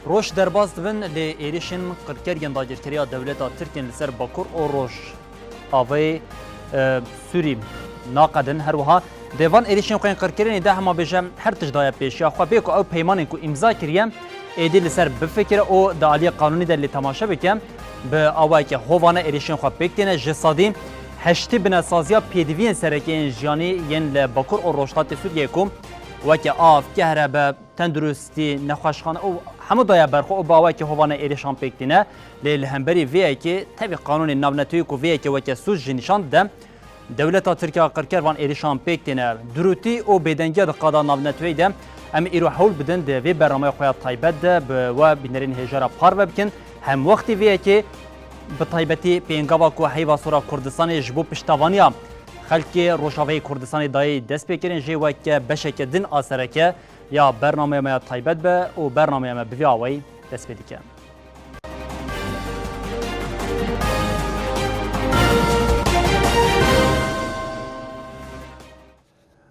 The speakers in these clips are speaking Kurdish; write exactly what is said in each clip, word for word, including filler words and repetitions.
Roj derbas dibin, lê êrişên qirker yên dagirkeriya dewleta Tirk yên li ser Bakur û Rojavayê, e, Sûrî naqedin. Her wiha di van êrişên xwe yên qirkirinê de hema bêje her tişt daye pêşiya xwe, bê ku ew peymanên ku îmza kiriye, êdî li ser bifikire û di aliyê qanûnî de lê temaşe bike, bi awayeke hovane êrişên xwe pêk têne. Ji sedî heştê binesaziya pêdiviyên sereke yên jiyanî yên li Bakur û Rojhilatê Sûriyeyê ku weke av, kehrebe, tenduristî, nexweşxane û hemû daye berxwe û bi awayeke hovane êrişan pêk tîne. Lê li hemberî vê yekê tevî qanûnên navnetewî ku vê yekê weke sûc jî nîşan dide, dewleta Tirk ya qirker van êrişan pêk tîne. Durûtî û bêdengiya di qada navneteweyî de em ê îro hewl bidin di vê bernameya xwe ya taybet de bi we bînerên hêja re parve bikin. Hemwextî vê yekê bi taybetî pêngava ku Heyva Sor a Kurdistanê ji bo piştevaniya xelkê Rojavayê Kurdistanê dayî destpêkirin jê weke beşeke din a sereke ya bernameya me ya taybet be û bernameya me bi vî awayî dest pê dike.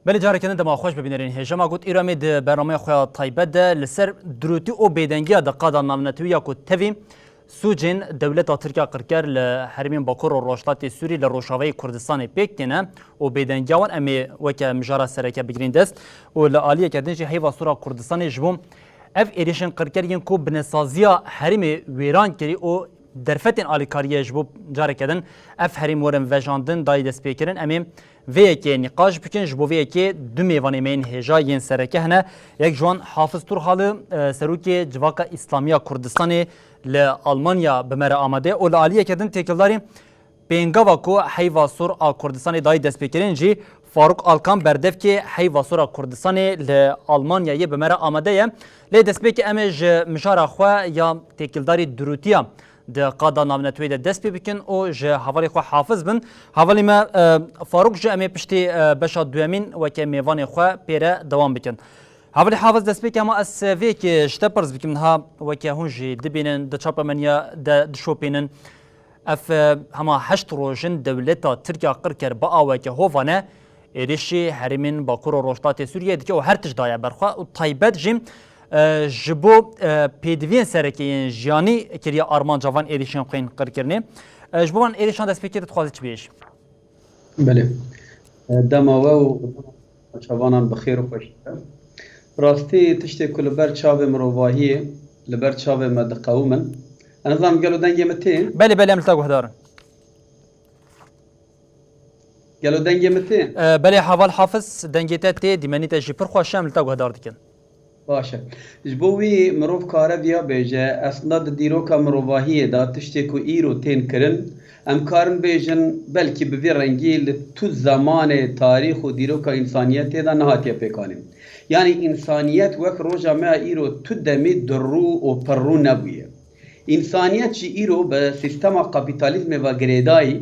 Belê, careke din dema xweş bi bînerên hêja me got, îro em ê di bernameya xwe ya taybet de li ser durûtî û bêdengiya di qada navnetewî ya ku tevî sûcên dewleta Tirk ya qirker li herêmên Bakur û Rojhilatê Sûrî li Rojavayê Kurdistanê pêk têne û bêdengiya wan em ê weke mijara sereke bigirîn dest û li aliyeke din jî Heyva Sor a Kurdistanê ji bo ev êrişên qirker yên ku binesaziya herêmê wêran kirî û derfetên alîkariyê ji bo careke din ev herêm werin vejandin dayî destpêkirin. Em ê vê yekê nîqaş bikin, ji bo vê yekê du mêvanê me yên hêja yên sereke hene. Yek ji wan Hafiz Turhalı, e, serokê Civaka Îslamiya Kurdistanê li Almanya bi me re amade ye û li aliyeke din têkildarî pêngava ku Heyva Sor a Kurdistanê dayî destpêkirin jî Faruk Alkan, berdevkê Heyva Sor a Kurdistanê li Almanyayê bi me re amade ye. Lê destpêkê em ê ji mijara xwe ya têkildarî durûtiya di qada navneteweyî de dest pê bikin û ji hevalê xwe Hafiz bin. Hevalê me, e, Faruk jî em ê piştî, e, beşa duyemîn weke mêvanê xwe pê re dewam bikin. Hevalê Hafiz, destpêkê hema ez vê yekê ji te pirs bikim, niha weke hûn jî dibînin, di çapemeniya de dişopînin. Ev, e, hema heşt roj in dewleta Tirk ya qirker bi aweke hovane êrişî herêmên Bakur û Rojhilatê Sûriyeyê dike û her tişt daye berxwe û taybet jî, e, ji bo, e, pêdiviyên sereke yên jiyanî kiriye armanca van êrişên xwe yên qirkirinê. E, ji bo van êrişan destpêkê tu dixwazî çi bêjî? Belê. E, dema we û çavan bi xêr û xweşî be. Rastî tiştê ku li ber çavê mirovahiyê, li ber çavê me diqewimin. Ez nizanim gelo dengê min tê? Belê, belê, em li te guhdar in. Gelo dengê min tê? E, belê, heval Hafiz, dengê te tê, dîmenî te jî pir xweş e, em li te guhdar dikin. Baş e. Ji bo wî mirov kare viya bêje, eslinda di dîroka mirovahiyê de tiştê ku îro tên kirin, em karin bêjin, belkî bi vî rengî li tu zemanê tarîx û dîroka însaniyetê de nehatiye pêkanîn. Yanî însaniyet wek roja me ya îro tu demî dirû û pirrû nebûye. Însaniyet jî îro bi sîstema kapîtalîzmê ve girêdayî,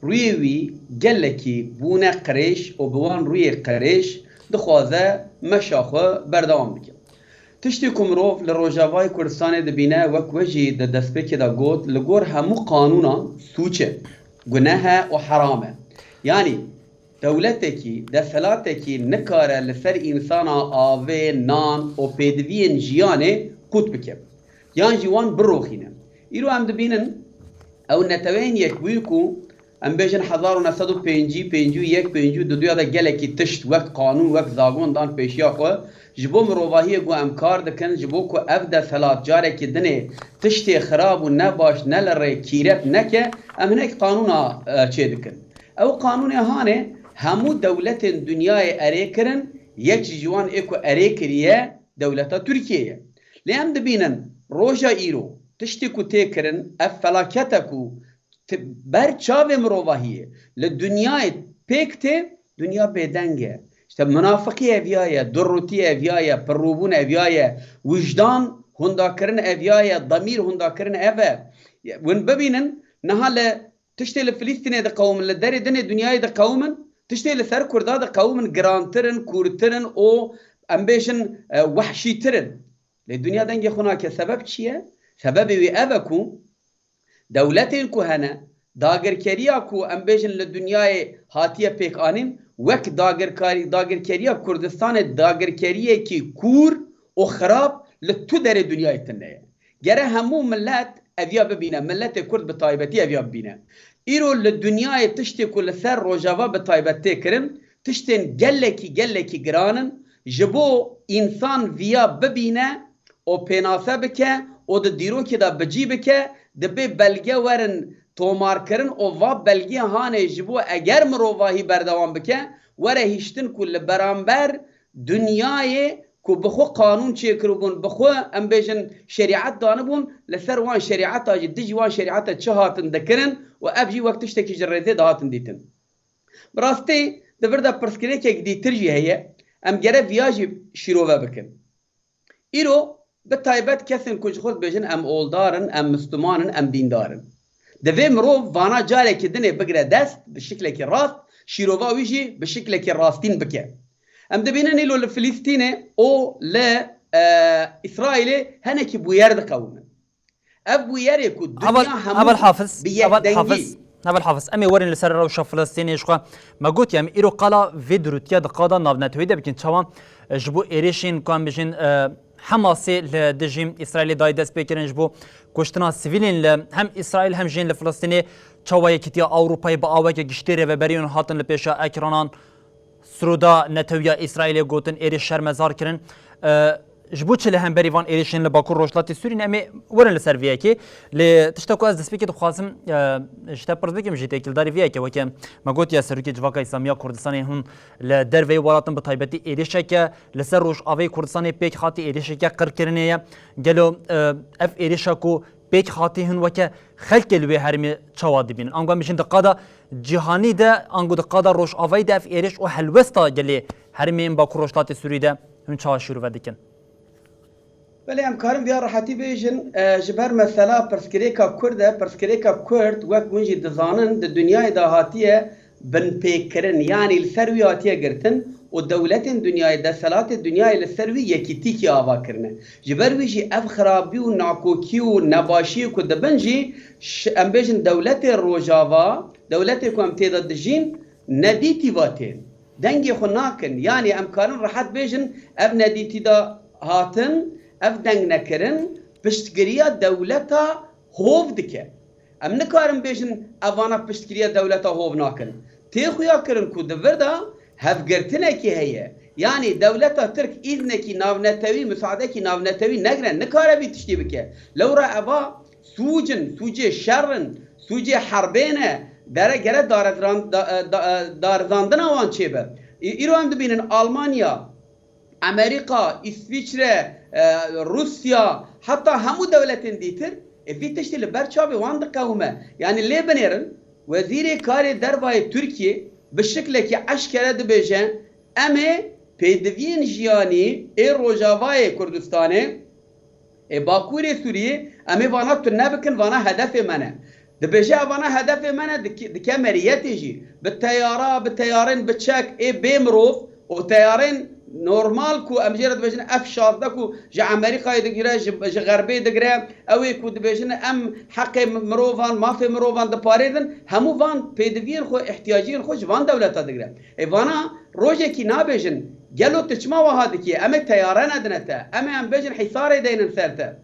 rûyê wî gelekî bûne qirêj û bi wan rûyê qirêj dixwaze meşa xwe berdewam bike. Tiştê ku mirov li Rojavayê Kurdistanê dibîne, wek we jî di destpêkê de got, li gor hemû qanûnan sûc e, guneh e û heram e. Yanî dewletekî, desthilatekî nikare li ser însana avê, nan û pêdiviyên jiyanê qût bike, yan jî wan biroxîne. Îro em dibînin, ew Neteweyên Yekbûyî ku em bêjin hezar û neh sed û pêncî, pêncî û yek, pêncî û du ya de gelekî tişt wek qanûn, wek zagon dan pêşiya xwe, ji bo mirovahiyê ku em kar dikin, ji bo ku ev desthilat carekî dinê tiştê xirab û nebaş, ne li rê kîret neke, em hinek qanûna, e, çê dikin. Ew qanûnê hanê hemû dewletên dinyayê erê kirin, yek ji wan ê ku erê kiriye dewleta Tirkiyê ye. Lê em dibînin roja îro tiştê ku tê kirin, ev felakete ku ti-, ber çavê mirovahiyê li dinyayê pêk tê, dinya bêdeng e. İşte munafiqî ev ya ye, durûtî ev ya ye, pirrûbûn ev ya ye, wijdan hundakirin ev ya ye, demîr hundakirin ev e. Hûn bibînin, niha li tiştê li Filîstînê diqewimin, li derê dinê dinyayê diqewimin, tiştê li ser Kurda diqewimin, girantir in, kûrtir in û em bêjin, e, wehşîtir in. Lê dinya dengê xwe nake. Sebeb çi ye? Sebebê wî ev e ku dewletên ku hene, dagirkeriya ku em bêjin li dinyayê hatiye pêkanîn, wek dagirkarî-, dagirkeriya Kurdistanê dagirkeriyekî kûr û xirab li tu derê dinyayê tune ye. Gere hemû millet eviya bibîne, milletê Kurd bi taybetî eviya bibîne. Îro li dinyayê tiştê ku li ser Rojava bi taybet tê kirin, tiştên gelekî, gelekî giran in. Ji bo însan viya bibîne û pênase bike û di dîrokê de bi cî bike, dibê belge werin tomarkirin û va belgê hanê ji bo eger mirovahî berdewam bike, were hiştin ku li beramber dinyayê ku bi xwe qanûn çêkiribûn, bi xwe, em bêjin, şerîet danibûn, li ser wan şerîeta jî, dijî wan şerîeta çi hatin dikirin û ev jî wek tiştekî ji rêzê dihatin dîtin. Bi rastî di vir de pirsgirêkek dîtir jî heye. Em gere viya jî şîrove bikin. Îro bi taybet kesên ku ji xwe dibêjin em oldar in, em misliman in, em dîndar in. Divê mirov vana carekî dinê bigire dest bi şiklekî rast, şîrova wî jî bi şiklekî rastîn bike. Em dibînin îlo li Filistînê û li, e, Îsraîlê hinekî bûyer diqewimin. Ev bûyerê ku Heval, dinya hemû Heval Hafiz, bi Heval yekdengî Hafiz, Heval Hafiz, em ê werin li ser rewşa Filistînê ji xwe. Me gotiye, em îro qala vê dirûtiya di qada navnetewî de bikin. Çawa, e, ji bo êrişên ku em bijin, e, Hemasê li dijî Îsraîlê dayî dest pê kirin, ji bo kuştina sivîlên li hem Îsraîl hem jî li Filistînê, çawa Yekîtiya Ewropayê bi aweke giştî rêveberiyan hatin li pêşa ekranan, Siroda Netewiya Îsraîlê gotin êrîş şermezar kirin. E, ji bo çi li hemberî van êrîşên li Bakur Rojhilatê Sûrî ne? Em ê werin li ser vê yekê. Lê tişta ku ez destpêkê dixwazim, e, ji te pirs bikim, jî têkildarî vê yekê, weke me gotiye, Serokê Civaka Îslamî ya Kurdistanê hûn li derveyî welatin bi taybetî êrîşeke li ser Rojavayê Kurdistanê pêk hatî êrîşeke qirkirinê ye. Gelo, e, ev êrîşa ku pêk hatî hin weke xelkê li wê herêmê çawa dibînin? Ango em bijin di qada cîhanî de, ango di qada Rojavayî de ev êrîş û helwesta gelê herêmên Bakur Rojhilatê Sûrî de hûn çawa şîrove dikin? Belê, em karin viya rehetî bêjin, e, ji ber mesela pirsgirêka Kurd e, pirsgirêka Kurd wek hûn jî dizanin di dinyayê de hatiye binpêkirin, yanî li ser wî hatiye girtin û dewletên dinyayê, desthilatê dinyayê li ser wî yekîtîkî ava kirine. Ji ber wî jî ev xirabî û nakokî û nebaşiyê ku dibin jî, ş-, em bêjin dewletê Rojava, dewletê ku em tê de dijîn, nedîtî va tên. Dengê xwe nakin. Yanî em karin rehet bêjin, ev nedîtî de hatin, ev deng nekirin, piştgiriya dewleta hov dike. Em nikarin bêjin evana piştgiriya dewleta hov nakin. Tê xuya kirin ku di vir de hevgirtinekî heye. Yanî dewleta Tirk îznekî navnetewî, misadekî navnetewî negre, nikare vî tiştî bike. Lewra eva sûc in, sûcê şer in, sûcê herbê ne, dere gere darizran-, da-, da-, darizandina wan çêbe. Î-, îro em dibînin Almanya, Amerîka, Îsvîçre, e, Rûsya, heta hemû dewletên dîtir, e, vî tiştî li ber çavê wan diqewime. Yanî lê binêrin, Wezîrê Karê Dervayê Tirkiyê bi şiklekî eşkere dibêje, em ê pêdiviyên jiyanî ê Rojavayê Kurdistanê, ê Bakurê Sûriyê, em ê vana tune bikin, vana hedefê me ne. Dibêje, evana hedefê me ne, dike, dike meriyetê jî. Bi teyara, bi teyarên bi çek ê bê mirov û teyarên normal ku em jê re dibêjin F şazdeh ku ji Amerîkayê digire, ji, ji Xerbê digire, ew ê ku dibêjin em heqê mirovan, mafê mirovan diparêzin, hemû van pêdiviyên xwe, ihtiyaciyên xwe ji van dewleta digire. Ê vana rojekî nabêjin, gelo tu çima wiha dikî? Em ê teyare nedine te. Em ê em bêjin hîsarê deynin ser te.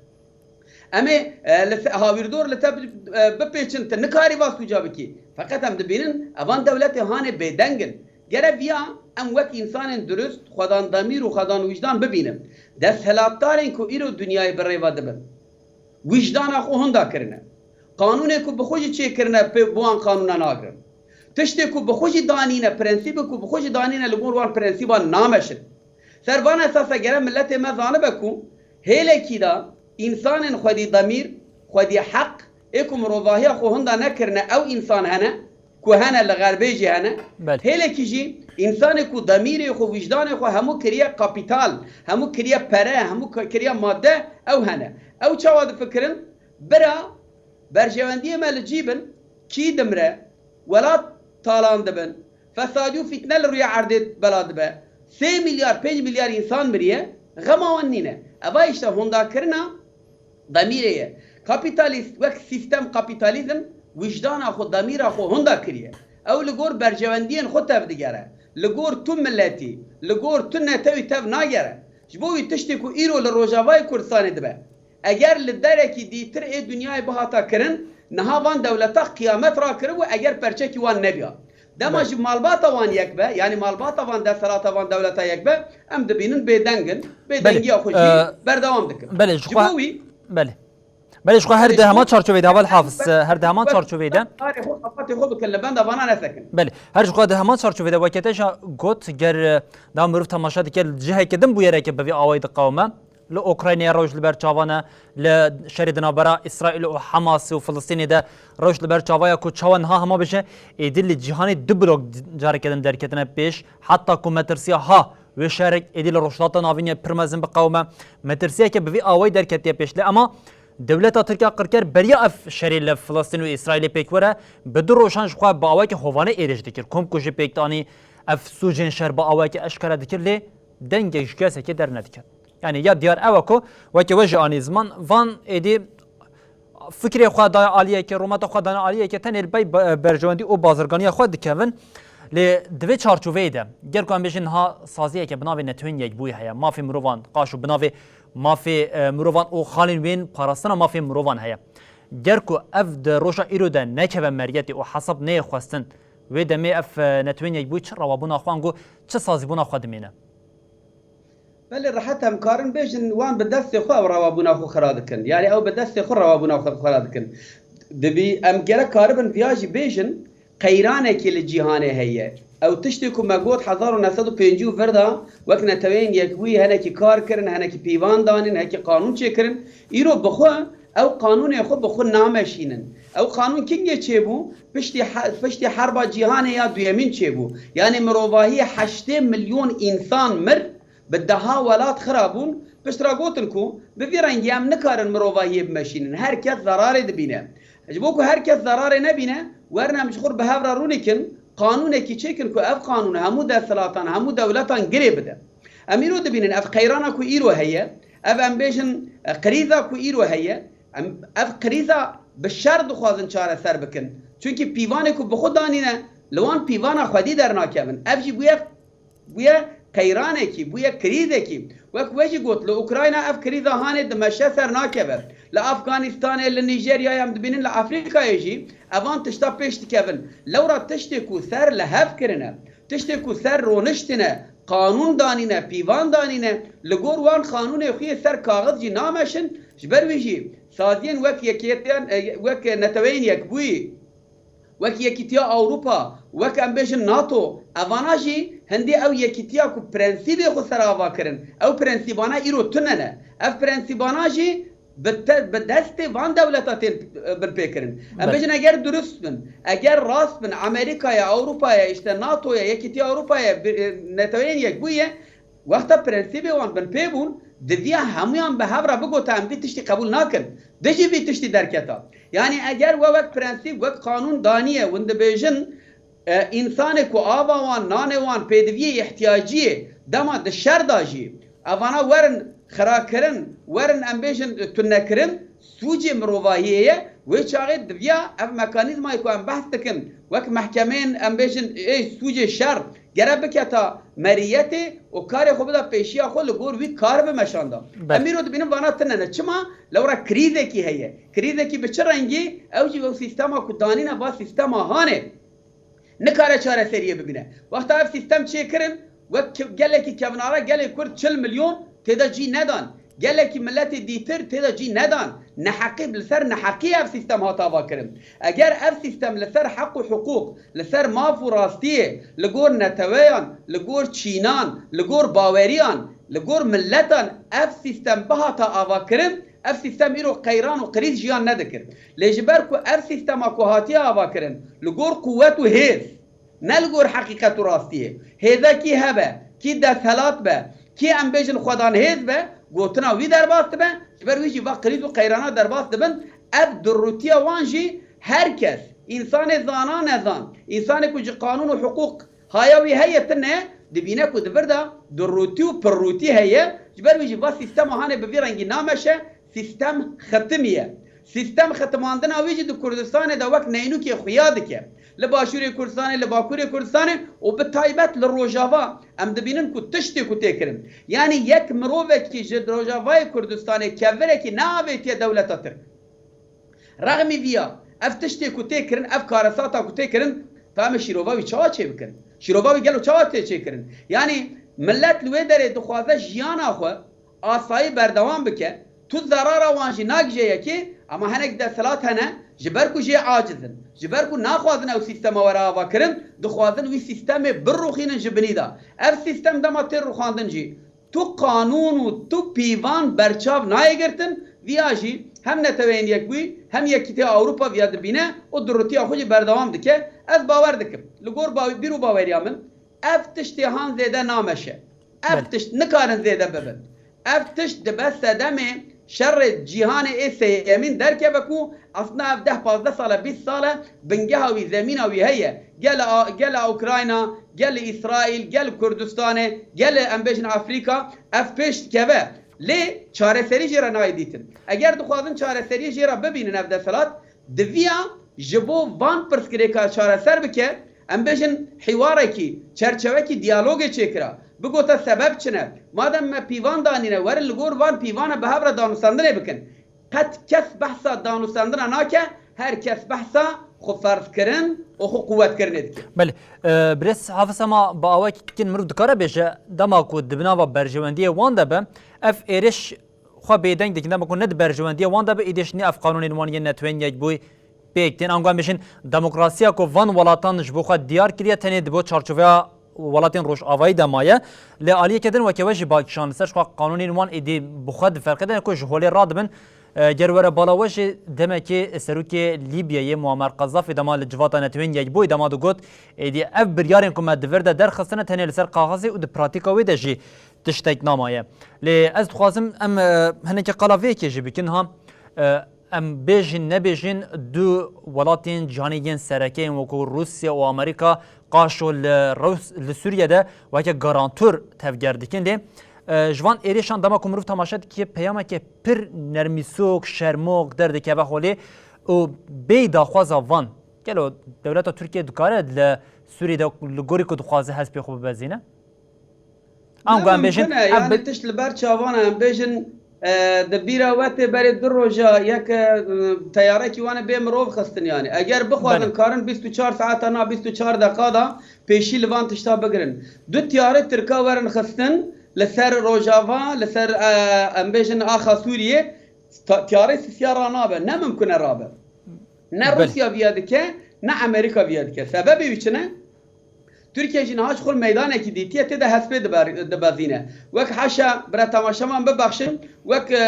Em ê, e, li se-, hawîrdor li te bi-, e, bipêçin, tu nikarî va sûca bikî. Feqet em dibînin, evan dewletê hanê bêdeng in. Gere viya em wek însanên durust, xwedan demîr û xwedan wijdan bibînin. Desthilatdarên ku îro dinyayê bi rêve dibin, wijdana xwe hunda kirine. Qanûnê ku bi xwe jî çêkirine, pê bi wan qanûna nagrin. Tiştê ku bi xwe jî danîne, prensîbê ku bi xwe jî danîne, li gor wan prensîban nameşin. Ser van esasa gere miletê me zanibe ku hêlekî de însanên xwedî demîr, xwedî heq, ê ku mirovahiya xwe hinda nekirine, ew însan hene ku hene li Xerbê jî hene. Belê. Hêlekî jî însanê ku demîrê xwe, wijdanê xwe hemû kiriye kapîtal, hemû kiriye pere, hemû k-, kiriye madde, ew hene. Ew çawa difikirin? Bira berjewendiyê me li cî bin, kî dimre, welat talan dibin, fesadî û fîtne li rûyê erdê bela dibe, sê milyar, pênc milyar însan miriye, xema wan nîne. Eva işte hondakirina demîrê ye. Kapîtalîst wek sîstem kapîtalîzm wijdana xwe, demîra xwe honda kiriye. Ew li gor berjewendiyên xwe tev digere. Li gor tu miletî, li gor tu netewî tev nagere. Ji bo wî tiştê ku îro li Rojavayê Kurdistanê dibe, Eger li derekî dîtir ê dinyayê bihata kirin, niha van dewleta qiyamet rakiribû eger perçekî wan nebiya. Dema Belê. ji malbata wan yek be, yanî malbata van desthilata van dewleta yek be, em dibînin bêdeng in, Belê. bêdengiya xwe jî Ee, berdewam dikin. Belê, ji Ji xwe bo wî Belê. Belê, ji xwe her Belê, di ji heman bo çarçoveyê de, heval Hafiz, her di heman çarçoveyê de. Karê xwe, xebatê xwe bikin, li benda vana nesekin. Belê, her ji xwe di heman çarçoveyê de weke te jî got, ger, e, da mirov temaşe dike, li ciheke din bûyereke bi vî awayî diqewime. Li Ukraynayê rewş li ber çavan e, li şerê di navbera Îsraîl û Hamas û Filistînê de rewş li ber çava ye ku çawa niha hema bêje, êdî li cîhanê du blok careke din derketine pêş, heta ku metirsiya ha wê şerek êdî li Rojhilata Navîn ya pir mezin biqewime. Metirsiyeke bi vî awayî derketiye pêş. Lê ema dewleta Tirk ya qirker beriya ev şerê li Filistîn û Îsraîlê pêk were, bi du rojan ji xwe bi awayeke hovane êrîş dikir. Kom ku jî pêk danî ev sûcên şer bi awayeke eşkere dikir, lê dengek ji kesekê dernedikir. Yanî ya diyar ew e ku weke we jî anî ziman, van êdî fikrê xwe daye aliyekê, rûmeta xwe dane aliyekê, tenê li pey be-, berjewendî û bazirganiya xwe dikevin. Lê di vê çarçoveyê de, ger ku em bêjin niha saziyeke bi navê Netewên Yekbûyî heye, mafê mirovan qaş û bi navê mafê, e, mirovan û xalên wên parastina mafê mirovan heye. Ger ku ev di roja îro de nekeve meriyetê û hesab neyê xwestin, wê demê ev, e, Netewên Yekbûyî çi rewabûna xwe ango çi sazîbûna xwe dimîne? Belê, rehet em karin bêjin, wan bi destê xwe ew rewabûna xwe xira dikin. Yanî ew bi destê xwe rewabûna xwe xira dikin. Dibî em gerek karibin viya jî bêjin, qeyranekî li cîhanê heye. Ew tiştê ku me got hezar û neh sed û pêncî û vir de wek Neteweyên Yekbûyî henekî kar kirin, henekî pîvan danîn, henekî qanûn çêkirin. Îro bi xwe ew qanûnê xwe bi xwe nameşînin. Ew qanûn kingê çêbû? Piştî he-, piştî Herba Cîhanê ya Duyemîn çêbû. Yanî mirovahiyê heştê milyon însan mir, bi deha welat xira bûn, piştre gotin ku bi vî rengî em nikarin mirovahiyê bimeşînin. Her kes zerarê dibîne. Ji bo ku her kes zerarê nebîne, werin em ji xwe re bi hev re rûnîkin, qanûnekî çêkin ku ev qanûn hemû desthilatan, hemû dewletan girê bide. Em îro dibînin ev qeyrana ku îro heye, ev em bêjin, e, krîza ku îro heye, em, ev krîza bi şer dixwazin çareser bikin. Çunkî pîvanê ku bi xwe danîne, li wan pîvana xwedî dernakevin. Ev jî bûye bûye qeyranekî, bûye krîzekî. Wek we jî got, li Ukrayna ev krîza hanê dimeşe ser nakeve. Li Afganistanê, li Nîjeryayê em dibînin, li Afrîkayê jî evan tişta pêş dikevin. Lewra tiştê ku ser li hev kirine, tiştê ku ser roniştine, qanûn danîne, pîvan danîne, li gor wan qanûnê xwe yê ser kaxiz jî nameşin, ji ber wî jî saziyên wek yekêtiyan, e, wek Neteweyên Yekbûyî, wek Yekîtiya Ewropa, wek em bêjin nato, evana jî hindî ew yekîtiya ku prensîbê xwe ser ava kirin, ew prensîbana îro tune ne. Ev prensîbana jî bi te-, bi destê van dewleta tên, e, binpêkirin. Em Belê. bêjin eger durust bin, eger rast bin, Amerîkaya, Ewropaya, işte natoya, Yekîtiya Ewropaya, bi-, e, Neteweyên Yekbûyî, Wexta prensîbê wan binpê bûn, diviya hemûyan bi hev re bigota em vî tiştî qebûl nakin. Dijî vî tiştî derketa. Yanî eger we wek prensîb, wek qanûn daniye, hûn dibêjin, e, însanê ku ava wan, nanê wan, pêdiviyê îhtiyaciyê, dema di şer de jî, evana werin xirakirin, werin em bêjin, e, tunekirin, sûcê mirovahiyê ye, wê çaxê diviya ev mekanîzmayê ku em behs dikin, wek mehkemeyên, em bêjin, ê sûcê şer, gere biketa meriyetê û karê xwe bida pêşiya xwe, li gor wî kar bimeşanda. Belê. Em îro dibînin vana tune ne. Çima? Lewra krîzekî heye. Krîzekî bi çi rengî? Ew jî ew sîstema ku danîne va sîstema hanê nikare çareseriyê bibîne. Wexta ev sîstem çêkirin, wek ke-, gelekî kevnara gelê Kurd çil milyon tê de cî nedan. Gelekî miletê dîtir tê de cî nedan. Neheqî, li ser neheqî ev sîstem hat avakirin. Eger ev sîstem li ser heq û hiqûq, li ser maf û rastiyê, li gor neteweyan, li gor çînan, li gor baweriyan, li gor miletan ev sîstem bihata avakirin, ev sîstem îro qeyran û krîz jiyan nedikir. Lê ji ber ku ev sîstema ku hatiye avakirin li gor quwet û hêz, ne li gor heqîqet û rastiyê. Hêza kî hebe, kî desthilat be, kî em bêjin xwedanhêz be, gotina wî derbas dibe, ji ber wî jî va krîz û qeyrana derbas dibin. Ev durûtiya wan jî her kes, însanê zana nezan, însanê ku ji qanûn û hiqûq haya wî heye tune, dibîne ku di vir de durûtî û pirrûtî heye, ji ber wî jî va sîstema hanê bi vî rengî nameşe, sîstem xitimiye. Sîstem xitimandina wî jî di Kurdistanê de wek neynûkê xuya dike. Li Başûrê Kurdistanê, li Bakurê Kurdistanê û bi taybet li Rojava em dibînin ku tiştê ku tê kirin. Yanî yek mirovekî ji Rojavayê Kurdistanê kevirekî neavêtiye dewleta Tirk. Rexmî viya, ev tiştê ku tê kirin, ev karesata ku tê kirin, tamê şîrova wî çawa çê bikin? Şîrova wî gelo çawa tê çêkirin? Yanî millet li wê derê dixwaze jiyana xwe asayî berdewam bike, tu zerara wan jî nagije yekê, ama hinek desthilat hene, ji ber ku jê aciz in, ji ber ku naxwazin ew sîstema were avakirin, dixwazin wî sîstemê birûxînin ji binî de. Ev sîstem dema tê rûxandin jî, tu qanûn û tu pîvan berçav nayê girtin, viya jî hem Neteweyên Yekbûyî hem Yekîtiya Ewropa viya dibîne û durûtiya xwe jî berdewam dike. Ez bawer dikim, li gor baw-, bîr û baweriya min, ev tiştê han zêde nameşe. Ev Belê. tişt nikarin zêde bibin. Ev tişt dibe sedemê şerê cîhanê ê sêyemîn derkeve ku aslında ev deh pazdeh sal e, bîst sal e, bingeha wî, zemîna wî heye. Gel a-, gel a Ukrayna, gel Îsraîl, gel Kurdistanê, gel em bêjin Afrîka, ev pêş dikeve. Lê çareserî jê re nayê dîtin. Eger dixwazin çareseriyê jê re bibînin ev desthilat, diviya ji bo van pirsgirêka çareser bike, em bêjin hîwarekî, çerçevekî diyalogê çêkira. Bigota sebeb çi ne? Madem me pîvan danîne, werin li gor van pîvana bi hev re danûstendinê bikin. Qet kes behsa danûstendina nake, her kes behsa xweferzkirin û xwe quwetkirinê dike. Belê, e, birêz Hafiz, hema bi awayekî kin mirov dikare bêje, dema ku di binava berjewendiyê wan de be, ev êrîş xwe bêdeng dikin, dema ku ne di berjewendiyê wan de be, êdî jî nê ev qanûnên wan yên Neteweyên Yekbûyî pêk tên. Ango em bêjin, demokrasiya ku van welatan ji bo xwe diyar kiriye, tenê di bo çarçoveya welatên Rojavayî de maye. Li aliyeke din weke we jî ba kişand li ser, ji xwe qanûnên wan êdî bi xwe di ferqê de ne ku ji holê radibin. E, ger were bala we jî demekê serokê Lîbyayê Muammer Qezafî dema li civata Neteweyên Yekbûyî dema digot, êdî ev biryarên ku me di vir de derxistine tenê li ser kaxizê û di pratîka wê de jî tiştek namaye. Lê ez dixwazim em, e, hinekî qala vê yekê jî bikin ha. E, em bêjin nebêjin du welatên cîhanê yên sereke yên wekû Rûsya û Amerîka qaşo li Rûs-, li Sûriye de weke garantor tevger dikin. Lê, e, ji van êrîşan dema ku mirov temaşe dike peyameke pir nermîsok, şermok derdikeve holê û bê daxwaza van. Gelo dewleta Tirkiye dikare li Sûriyê de li gorî ku dixwaze hespê xwe bibezîne? Ango em bêjin, mimkun e, ev yanî bi- tişt li ber çavan e, em bêjin, e, di bîra we tê berê du roja yek, e, teyarekî wan ê bê mirov xistin yanî. Eger bixwazin Belê. karin bîst û çar saeta na bîst û çar deqa da pêşî li van tişta bigirin. Du tiyarê Tirka werin xistin li ser Rojava, li ser, e, em bêjin axa Sûriyê, ta-, tiyarê sisiya ranabe. Ne mimkun e rabe. Ne Belê. Rûsya viya dike, ne Amerîka viya dike. Sebebê wî çi ne? Tirkiye jî niha ji xwe meydanekî dîtiye, tê de hespê diber-, dibezîne. Wek heşa, bira temaşevan bibexşin, wek, e,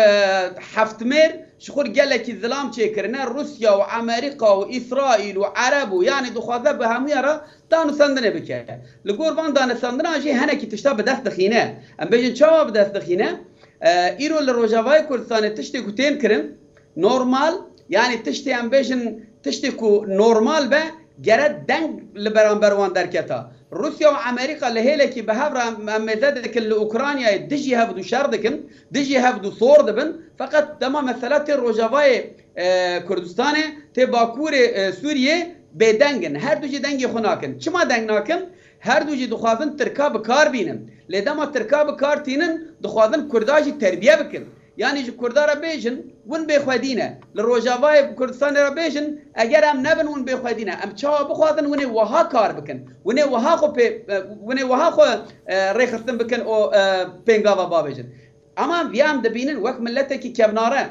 heftmêr ji xwe gelekî zilam çêkirine, Rûsya û Amerîka û Îsraîl û Ereb û, yanî dixwaze bi hemûya re danûstendinê bike. Li gor van danûstendina jî henekî tişta bi dest dixîne. Em bêjin çawa bi dest dixîne? E, îro li Rojavayê Kurdistanê tiştê ku tên kirin, normal, yanî tiştê em bêjin, tiştê ku normal be, gere deng li beramber wan derketa. Rûsya û Amerîka li hêlekî bi hev re em, em mêze dikin li Ukraynayê dijî hev du şer dikin, dijî hev du sor dibin. Feqet dema mesela tê Rojavayê, e, Kurdistanê, tê Bakurê, e, Sûriyê bêdeng in. Her du jî dengê xwe nakin. Çima deng nakin? Her du jî dixwazin Tirka bi kar bînin. Lê dema Tirka bi kar tînin, dixwazin Kurda jî terbiye bikin. Yanî ji Kurda re bêjin, win bêxwedî ne. Li Rojavayê Kurdistanê re bêjin, eger em nebin win bêxwedî ne. Em çawa bixwazin winê wiha kar bikin? Winê wiha xwe pê, e, winê wiha xwe, e, rêxistin bikin û, e, pêngava bavêjin. Ama viya em dibînin wek miletekî kevnare.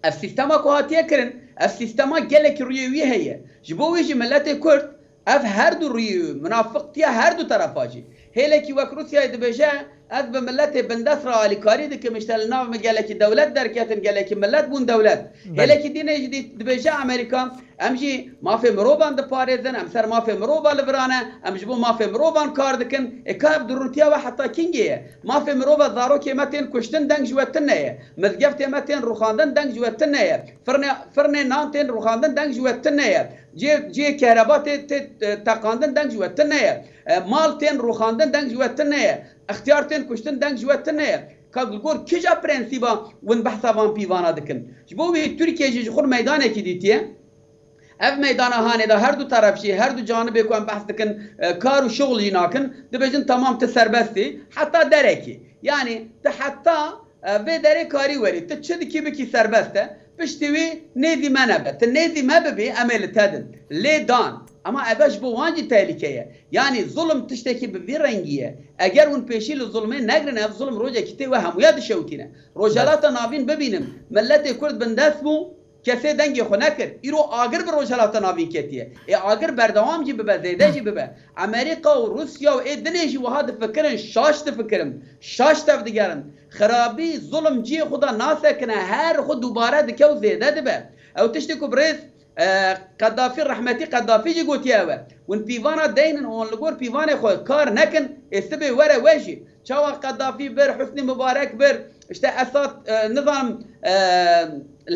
Ev sîstema ku hatiye kirin, ev sîstema gelekî rûyê wî heye. Ji bo wî jî miletê Kurd ev her du rûyê wî, munafiqtiya her du terefa jî. Hêlekî wek Rûsyayê dibêje, ez bi miletê bindest re alîkarî dikim, îşte li nav min gelekî dewlet derketin, gelekî milet bûn dewlet. Belê. Hêlekî dînê jî dî-, dibêje Amerîka, em jî mafê mirovan diparêzin, em ser mafê mirova li virane, em ji bo mafê mirovan kar dikin. Ê ka ev durûntiya we heta kingê ye? Mafê mirova zarokê me tên kuştin, deng ji we tune ye. Mizgeftê me tên rûxandin, deng ji we tune ye. Firnê, firnê nan tên rûxandin, deng ji we tune ye. Cê, cê kehreba tê, tê, e, teqandin, deng ji we tune ye. E, mal tên rûxandin, deng ji we tune ye. Extiyar tên kuştin, deng ji we tune ye. Ka li gor kîja prensîba win behsa van pîvana dikin? Ji bo wî Tirkiye jî ji xwe meydanekî dîtiye. Ev meydana hanê de her du teref jî, her du canibê ku em behs dikin, e, kar û şixul jî nakin, dibêjin, tamam, tu serbest î, heta derekî. Yanî tu heta, e, vê derê karî werî, tu çi dikî bikî serbest e, piştî wî nêzî me nebe. Tu nêzî me bibî, em ê li te din. Lê dan. Ema eve ji bo wan jî tehlîke ye. Yanî zulm tiştekî bi vî rengî ye. Eger hûn pêşî li zulmê negirin, ev zulm rojekî tê we hemûya dişewitîne. Rojhelata Navîn bibînin, miletê Kurd bindest bû, kesê dengê xwe nekir. Îro agir bi Rojhelata Navîn ketiye. Ê agir berdewam jî bibe, zêde jî bibe. Amerîka û Rûsya û ê dinê jî wiha difikirin, şaş difikirin, şaş tevdigerin. Xirabî, zulm cihê xwe de nasekine, her xwe dubare dike û zêde dibe. Ew tiştê ku birêz, e, Qedafî, rehmetî Qedafî jî gotiye ew e. Hûn pîvana deynin û hûn li gor pîvanê xwe kar nekin, ê sibê were we jî. Çawa Qedafî bir, Husnî Mubarek bir, işte Esad, e, nizam, e,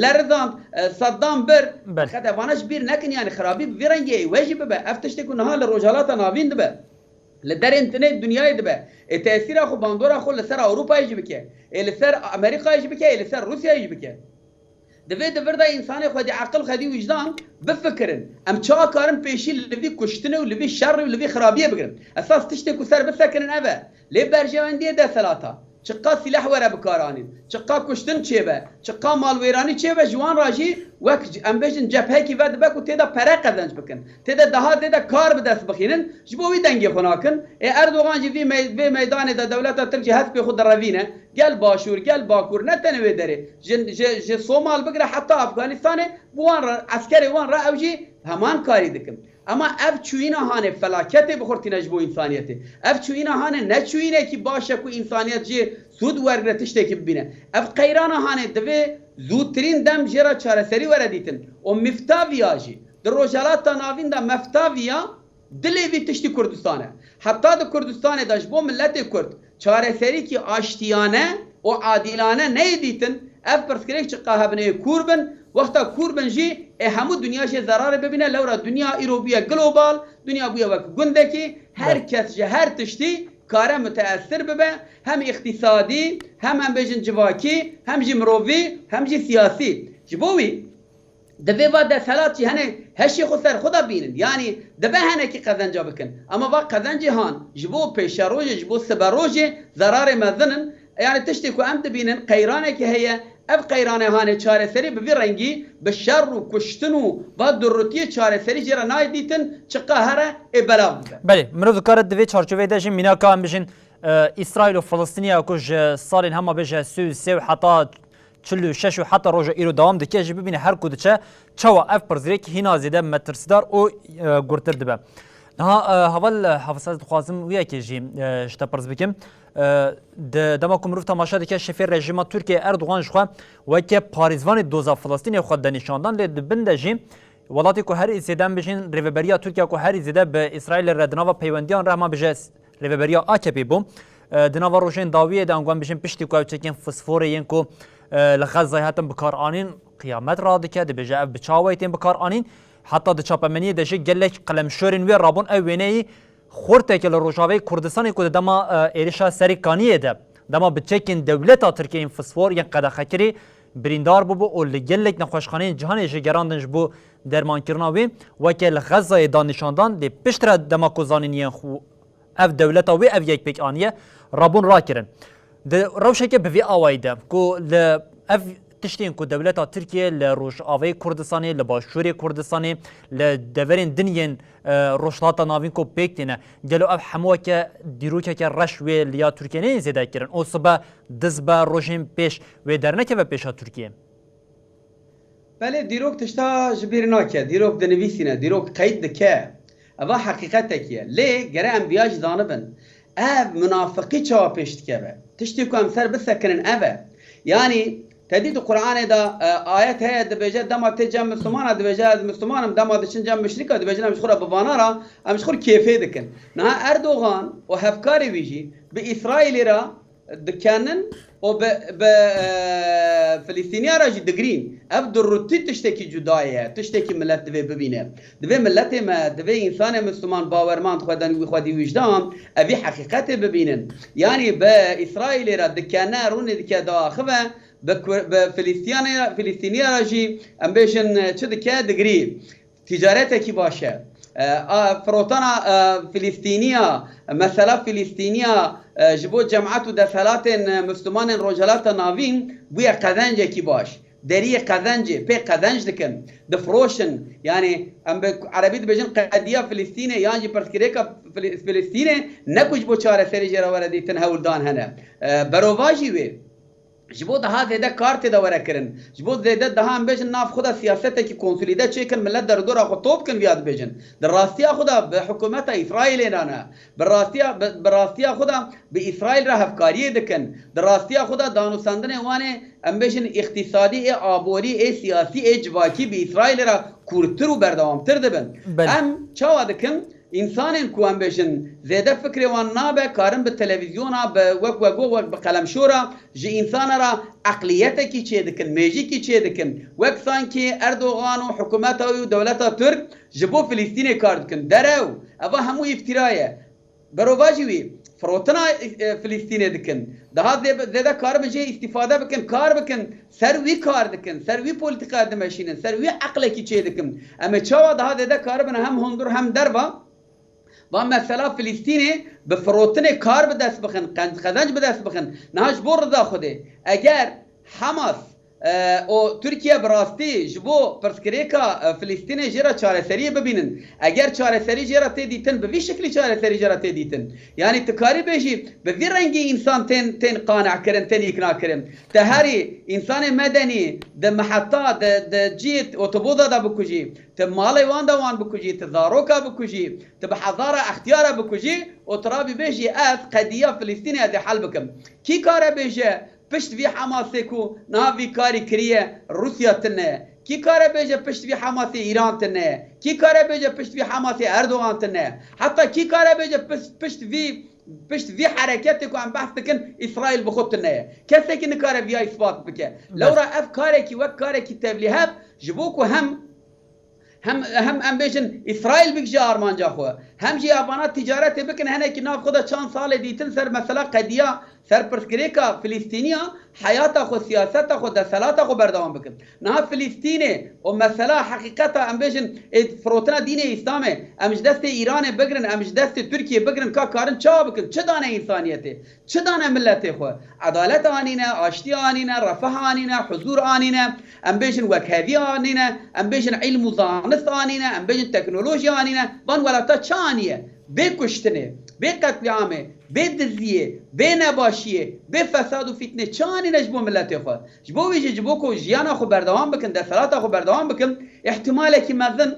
lerizand, e, Saddam bir. Belê. Qet evana ji bîr nekin, yani xirabî bi vî rengê we jî bibe. Ev tiştê ku niha li Rojhelata Navîn dibe, li derên dinê dinyayê dibe. Ê tesîra xwe, bandora xwe li ser Ewropayê jî bike. Ê li ser Amerîkayê jî bike, ê li ser Rûsyayê jî bike. Divê di vir de însanê xwedî eqil, xwedî wijdan bifikirin. Em çawa karin pêşî li vî kuştinê û li vî şerê û li vî xirabiyê bigirin? Esas tiştê ku ser bisekinin ev e. Lê berjewendiyê desthilata, çiqa sîleh were bikaranîn, çiqa kuştin çêbe, çiqa malwêranî çêbe, ji wan re jî wek c-, em bêjin cephekî ve dibe ku tê de pere qezenc bikin, tê de daha zêde kar bi dest bixînin, ji bo wî dengê xwe nakin. Ê Erdogan jî vî mey-, vê meydanê de dewleta Tirk jî hespê xwe direvîne. Gel Başûr, gel Bakur, ne tenê wê derê. Ji, ji, ji Somal bigire heta Afganistanê, bi wan re, eskerê wan re ew jî heman karî dikin. Ema ev çûyîna hanê felaketê bi xwe tîne ji bo însaniyetê. Ev çûyîna hanê ne çûyînekî baş e ku însaniyet jê sûd wergire, tiştekî bibîne. Ev qeyrana hanê divê zûtirîn dem jê re çareserî were dîtin. Û mifta viya jî, di Rojhelata Navîn de mefta viya, dilê vî tiştî Kurdistan e. Heta di Kurdistanê de ji bo miletê Kurd çareserîkî aştiyane û adîlane neyê dîtin, ev pirsgirêk çiqa hebin ê kûr bin, wexta kûr bin jî ê hemû dinya jê zerarê bibîne. Lewra dinya îro bûye global, dinya bûye wek gundekî, her Belê. kes ji her tiştî kare muteesir bibe, hem îqtîsadî, hem em bêjin civakî, hem jî mirovî, hem jî siyasî. Ji bo wî, Divê va desthilat jî hene heşê xwe ser xwe de bînin. Yanî dibe henekî qezenca bikin. Ama va qezencê han ji bo pêşerojê, ji bo siberojê zerarê mezin in. Yanî tiştê ku em dibînin qeyranekî heye. Ev qeyranê hanê çareserî bi vî rengî, bi şer û kuştin û va durrutiyê çareserî jê re nayê dîtin, çiqa here ê belav bibe. Belê, mirov dikare di vê çarçoveyê de jî mînaka em bijin, e, Îsraîl û Filistîniya ku ji salên hema bêje sî û sê û heta çil û şeş û heta roja îro dewam dike jî bibîne her ku diçe çawa ev pirsgirêk hîna zêde metirsîdar û, e, gurtir dibe. Niha, e, heval, e, Hafız, ez dixwazim wî yekê jî, e, ji te pirs bikim. E, di dema ku mirov temaşe dike şefê rejîma Tirkiyê Erdogan ji xwe weke parêzvanê doza Filistînê xwe de nîşandan, lê di bin de jî welatê ku herî zêde em bijîn rêveberiya Tirkiye ku herî zêde bi Îsraîlê re di nava peywendiyan re hema bije Rêveberiya A K P bû. E, di nava rojên dawiyê de, ango em bijin piştî ku ew çekên fosforê yên ku, e, li Xezayê hatin bikaranîn, qiyamet radike, dibêje ev bi çawa tên bikaranîn. Heta di çapemeniyê de jî gelek qelemşorên wê rabûn ew wêneyî xorteke li Rojavayê Kurdistanê ku di dema, e, êrişa Serê Kaniyê de, dema bi çekên dewleta Tirkiyê yên fosfor yên qedexekirî birîndar bûbû û li gelek nexweşxaneyên cîhanê jî gerandin ji bo dermankirina wê, weke li Xezayê da nîşandan, lê piştre dema ku zanîniyên xwe ev dewleta wê ev yek pêk aniye, rabûn rakirin. Di rewşeke bi vî awayî de ku li ev tiştên ku dewleta Tirkiye li Rojavayê Kurdistanê, li Başûrê Kurdistanê, li deverên din yên, e, Rojhilata Navîn ku pêk têne, gelo ev hemû weke dîrokeke reş wê li ya Tirkiye neyên zêde kirin? Û sibe diz be rojên pêş wê dernekeve pêşa Tirkiye? Belê, dîrok tişta ji bîr nake, dîrok dinivîsîne, dîrok qeyd dike. Eva heqîqetekî ye. Lê gere em viya jî zanibin, ev munafiqî çawa pêş dikeve? Tiştê ku em ser bisekinin ev e. Yanî te dî di Quranê de, e, ayet heye, dibêje, dema tê cem Mislimana, dibêje, ez Misliman im, dema diçin cem muşrîka, dibêjin, em ji xwe re bi vana re, em ji xwe re kêfê dikin. Niha Erdogan û hevkarê wî jî bi Îsraîlê re dikenin û bi, bi, e, Filistîniya re jî digirîn. Ev durrutî tiştekî cudayê ye, tiştekî milet divê bibîne. Divê miletê me, divê însanê Misliman bawermand, xwedî, xwedî wijdan, evî heqîqetê bibînin. Yanî bi Îsraîlê re dikene, rûnê dike diaxive, bi Kur-, bi Filistîyanê, Filistîniya re jî, em bêjin, çi dike, digirî. Ticaretekî baş e. E, a, firotana, e, Filistîniya, mesela Filistîniya, e, ji bo cemaet û desthilatên, e, Mislimanên Rojhilata Navîn bûye qezencekî baş. Deriyê qezencê, pê qezenc dikin, difiroşin. Yani em bi erebî dibêjin qediya Filistînê yan jî pirsgirêka Fili-, Filistînê, ne ku ji bo çareserî jê re were dîtin hewldan hene. E, berovajî wê. Ji bo daha zêde kar tê de were kirin. Ji bo zêde daha em bêjin nav xwe de siyasetekî konsolîde çêkin, millet derûdora xwe top kin viya dibêjin. Di rastiya xwe de bi hikûmeta Îsraîlê re ne. Bi rastiya, bi, bi rastiya xwe de bi Îsraîl re hevkariyê dikin. Di rastiya xwe de danûsandinê wan ê, em bêjin, îqtîsadî, ê aborî, ê siyasî, ê civakî bi Îsraîlê re kûrtir û berdewamtir dibin. Belê. Em çawa dikin? Însanên ku em bêjin zêde fikrê wan nabe, karin bi televîzyona, bi wek we got, wek bi qelemşora ji însana re eqliyetekî çêdikin, mêjikî çêdikin. Wek sankî Erdogan û hikûmeta wî û dewleta Tirk ji bo Filistînê kar dikin. Derew, eva hemû îftira ye. Berovajî wî, firotina, e, Filistînê dikin. Daha zê-, zêde karibin jê îstîfade bikin, kar bikin. Ser wî kar dikin, ser wî polîtîkaya dimeşînin, ser wî eqlekî çêdikin. Em ê çawa daha zêde karibin hem hundir hem derva va mesela Filistînê bi firotinê kar bi dest bixin, qen-, qezenc bi dest bixin. Niha ji bo rida Xwedê, eger Hamas, e, û Tirkiye bi rastî ji bo pirsgirêka, e, Filistînê jê re çareseriyê bibînin, eger çareserî jê re tê dîtin, bi vî şiklî çareserî jê re tê dîtin. Yanî tu karî bêjî bi vî rengî însan tên, tên qaneh kirin, tên îkna kirin. Te herî însanê medenî di meheta, di, di cî otoboza de bikujî, tu malê wan de wan bikujî, tu zaroka bikujî, tu bi hezara extiyara bikujî û tu rabî bêjî ez qediya Filistînê ez ê hel bikim. Kî kare bêje pişt vî Hamasê ku niha vî karî kiriye Rûsya tune ye? Kî kare bêje pişt vî Hamasê Îran tune ye? Kî kare bêje pişt vî Hamasê Erdogan tune ye? Heta kî kare bêje pişt, pişt vî pişt vî hereketê ku em behs dikin, Îsraîl bi xwe tune ye. Kesekî nikare viya îspat bike. Lewra ev karekî wek karekî tevlîhev ji bo ku hem, hem, hem em bêjin Îsraîl bigije armanca xwe, hem jî ya vana ticaretê bikin, henekî nav xwe de çand salê dîtin ser mesela qediya, ser pirsgirêka Filistîniya, heyata xwe, siyaseta xwe, desthilata xwe berdewam bikin. Niha Filistînê û mesela heqîqeta em bêjin ê firotina dînê Îslamê, em ji destê Îranê bigirin, em ji destê Tirkiyê bigirin, ka karin çawa bikin? Çi dane însaniyetê? Çi dane miletê xwe? Edalet anîne, aştî anîne, refah anîne, huzûr anîne, em bêjin wekhevî anîne, em bêjin îlm û zanist anîne, em bêjin teknolojî anîne. Van welata çi aniye? Bê kuştinê, bê qetlîamê, bê diziyê, bê nebaşiyê, bê fesad û fîtnê çi anîne ji bo miletê xwe? Ji bo wî jî, ji bo ku jiyana xwe berdewam bikin, desthilata xwe berdewam bikin, îhtimalekî mezin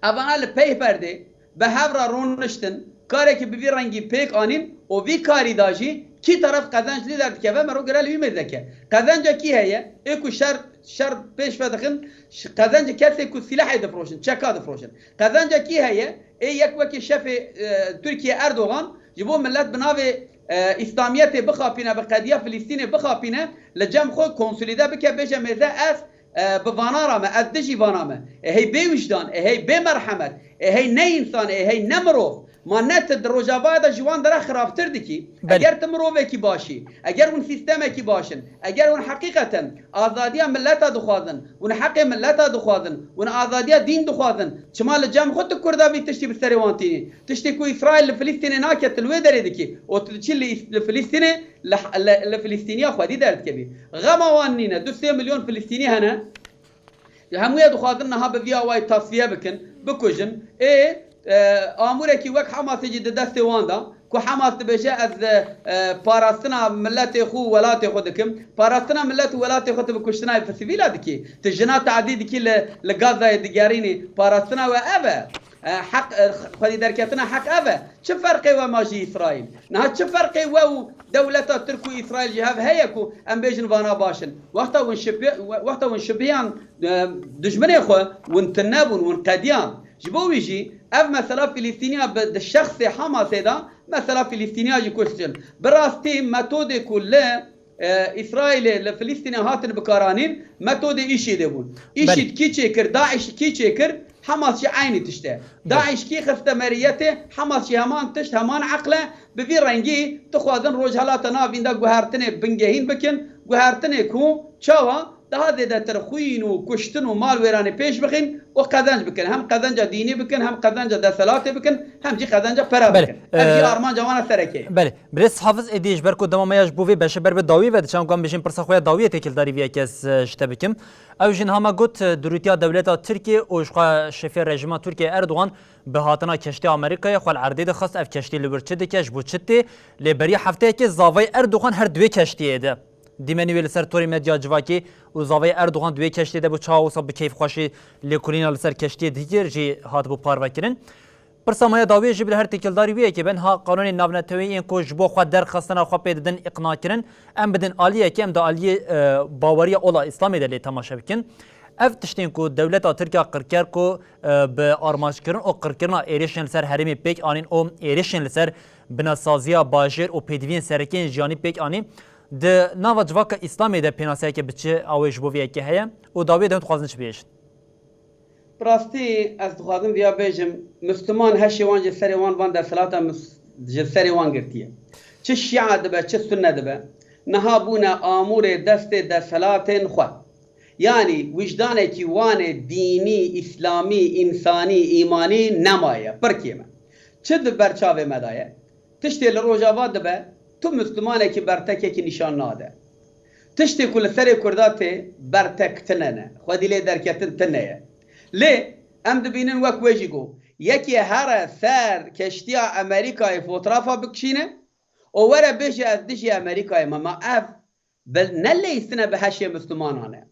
evana li pey perdê bi hev re rûniştin, karekî bi vî rengî pêk anîn û vî karî da jî kî teref qezenc lî derdikeve, me rû gire li wî mêzeke. Qezenca kî heye? Ê ku şer, şer pêş ve dixin, ş-, qezencê kesê ku sîlehê difiroşin, çeka difiroşin. Qezenca kî heye? Ê yek wekî şefê, e, Tirkiye Erdogan ji bo millet bi navê, e, Îslamiyetê bixapîne, bi qediya Filistînê bixapîne, li cem xwe konsolîde bike, bêje mêze ez, e, bi vana re me, ez dijî vana me. E, hey bê wijdan, e, hey bê merhemet, e, hey ne însan, e, hey ne mirov. Ma ne tu di Rojavayê de ji wan dere xirabtir dikî? Belê. Eger tu mirovekî baş î, eger hûn sîstemekî baş in, eger hûn heqîqeten azadiya mileta dixwazin, hûn heqê mileta dixwazin, hûn azadiya dîn dixwazin, çima li cem xwe tu Kurda vî tiştî bi serê wan tînî? Tiştê ku Îsraîl li Filistînê nake, tu li wê derê dikî û tu diçî li Îs-, li Filistînê, li, li, li Filistîniya xwedî derdikevî. Xema wan nîne. Du sê milyon Filistînî hene. Hemû ye dixwazin niha bi vî awayî tasfiye bikin, bikujin. Ê, e, amûrekî wek Hamasê jî di destê wan de, ku Hamas dibêje, ez, e, e, parastina miletê xwe û welatê xwe dikim. Parastina milet û welatê xwe tu bi kuştina sivîla dikî. Tu jina tadî dikî li, li Gazayê digerînî. Parastina we ev e. E, heq, e, xwedî derketina heq ev e. Çi ferqê we ma ji Îsraîl? Niha çi ferqê we û dewleta Tirk û Îsraîl ji hev heye ku em bêjin vana baş in? Wexta hûn şibi-, we-, wexta hûn şibiyan, e, dijminê xwe, hûn tune bûn, hûn qediyan. Ji bo wî jî ev mesela Filistîniya bi, di şexsê Hamasê de mesela Filistîniya jî kuştin. Bi rastî metodê ku li e, Îsraîlê li Filistînê hatin bikaranîn, metodê îşîdê bûn. Belê. Îşîd kî çêkir, DAIŞ kî çêkir, Hamas jî eynî tişt e. Belê. DAIŞ kî xiste meriyetê, Hamas jî heman tişt, heman eql e. Bi vî rengî dixwazin Rojhelata Navîn de guhertinê bingehîn bikin, guhertinê ku çawa Daha zêdetir xwîn û kuştin û mal wêranê pêş bixin û qezenc bikin. Hem qezenca dînî bikin, hem qezenca desthilatê bikin, hem jî qezenca pera Belê, bikin. Ev jî e, armanca wan e serekê. Belê. Birêz Hafiz, êdî ji ber ku dema me ya ji bo vê beşê ber bi dawî ve diçe, em ku em bêjin pirsa xwe ya dawiyê têkildarî vê yekê ez, e, ji te bikim. Ew jî niha me got, e, durûtiya dewleta Tirkiyê û ji xwe şefê rejîma Tirkiyê Erdogan bi hatina keştiya Amerîkayê xwe li erdê dixist, ev keştî li wir çi dike, ji bo çi tê? Lê beriya hefteyekê zavayê Erdogan her di wê keştiyê de. Dîmenî wê li ser torê medya civakî û zavayê Erdogan di wê keştiyê de bû, çawa wisa bi keyfxweşî lêkolîna li ser keştiyê dikir jî hatibû parvekirin. Pirsa me ya dawiyê jî bi her têkildarî wê yekê be, niha qanûnên navneteweyî yên ku ji bo xwe derxistina xwe pê didin îqnakirin, em bidin aliyekê, em di aliyê, e, baweriya ola Îslamê de lê temaşe bikin. Ev tiştên ku dewleta Tirk ya qirker ku, e, bi armanckirin û qirkirina êrişên li ser herêmê pêk anîn û êrişên li ser binesaziya bajêr û pêdiviyên sereke yên jiyanî pêk anî, di nava civaka Îslamê de pênaseyeke bi çi awê ji bo vê yekê heye û dawiyê de hûn dixwazin çi bêjin? Bi rastî ez dixwazim viya bêjim, Misliman heşê wan ji serê wan van desthilata mis-, ji serê wan girtiye. Çi Şîa dibe, çi Sunne dibe, niha bûne amûrê destê desthilatên xwe. Yanî wijdanekî wan ê dînî, îslamî, însanî, îmanî nemaye, pirkê me. Çi di ber çavê me de ye? Tiştê li Rojava dibe, tu Mislimanekî bertekekî nîşan nade. Tiştê ku li serê Kurda tê, bertek tine ne. Xwedî lê derketin tine ye. Lê em dibînin wek wê jî got, yekê here ser keştiya Amerîkayê fotografa bikişîne û were bêje ez dijî Amerîkayê me. Ma ev bi, ne leyîstine bi heşê Mislimanan e.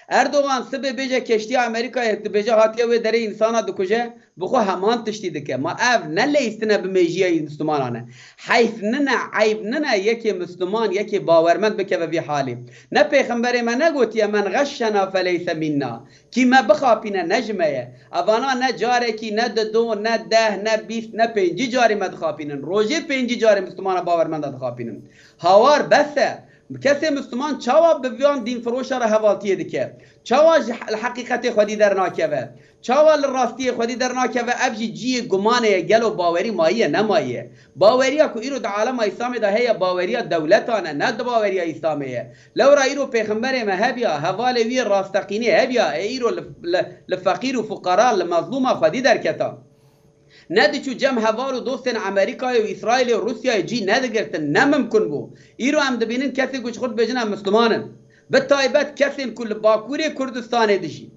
Erdogan sibê bêje keştiya Amerîkayê dibêje hatiye wê derê însana dikuje, bi xwe heman tiştî dike. Ma ev ne leyîstine bi mêjiya Mislimanan e. Heyf nine, eyb nine yekê Misliman, yekê bawermend bikeve vî halî. Ne pêxemberê me negotiye, "Men xeşşena feleyse minna." Kî me bixapîne ne ji me ye. Evana ne carekî, ne dido, ne deh, ne bîst, ne pêncî carî me dixapînin. Rojê pêncî carî Mislimana bawermenda dixapînin. Hawar bes e. Kesê Misliman çawa bi van dînfiroşa re hevaltiyê dike? Çawa ji he-, li heqîqetê xwedî dernakeve? Çawa li rastiyê xwedî dernakeve? Ev jî cihê gumanê ye, gelo bawerî mayiye, nemayiye? Baweriya ku îro di alema Îslamê de heye, baweriya dewletan e, ne di baweriya Îslamê ye. Lewra îro pêxemberê me hebiya, hevalê wî yê rasteqînî hebiya, ê îro li, li, li feqîr û fuqara, li mezlûma xwedî derketa. Nediçû cem heval û dostên Amerîkayê û Îsraîlê û Rûsyayê cî nedigirtin, ne mimkun bû. Îro em dibînin kesên ku ji xwe dibêjin em Misliman in. Bi taybet kesên ku li Bakurê Kurdistanê dijîn.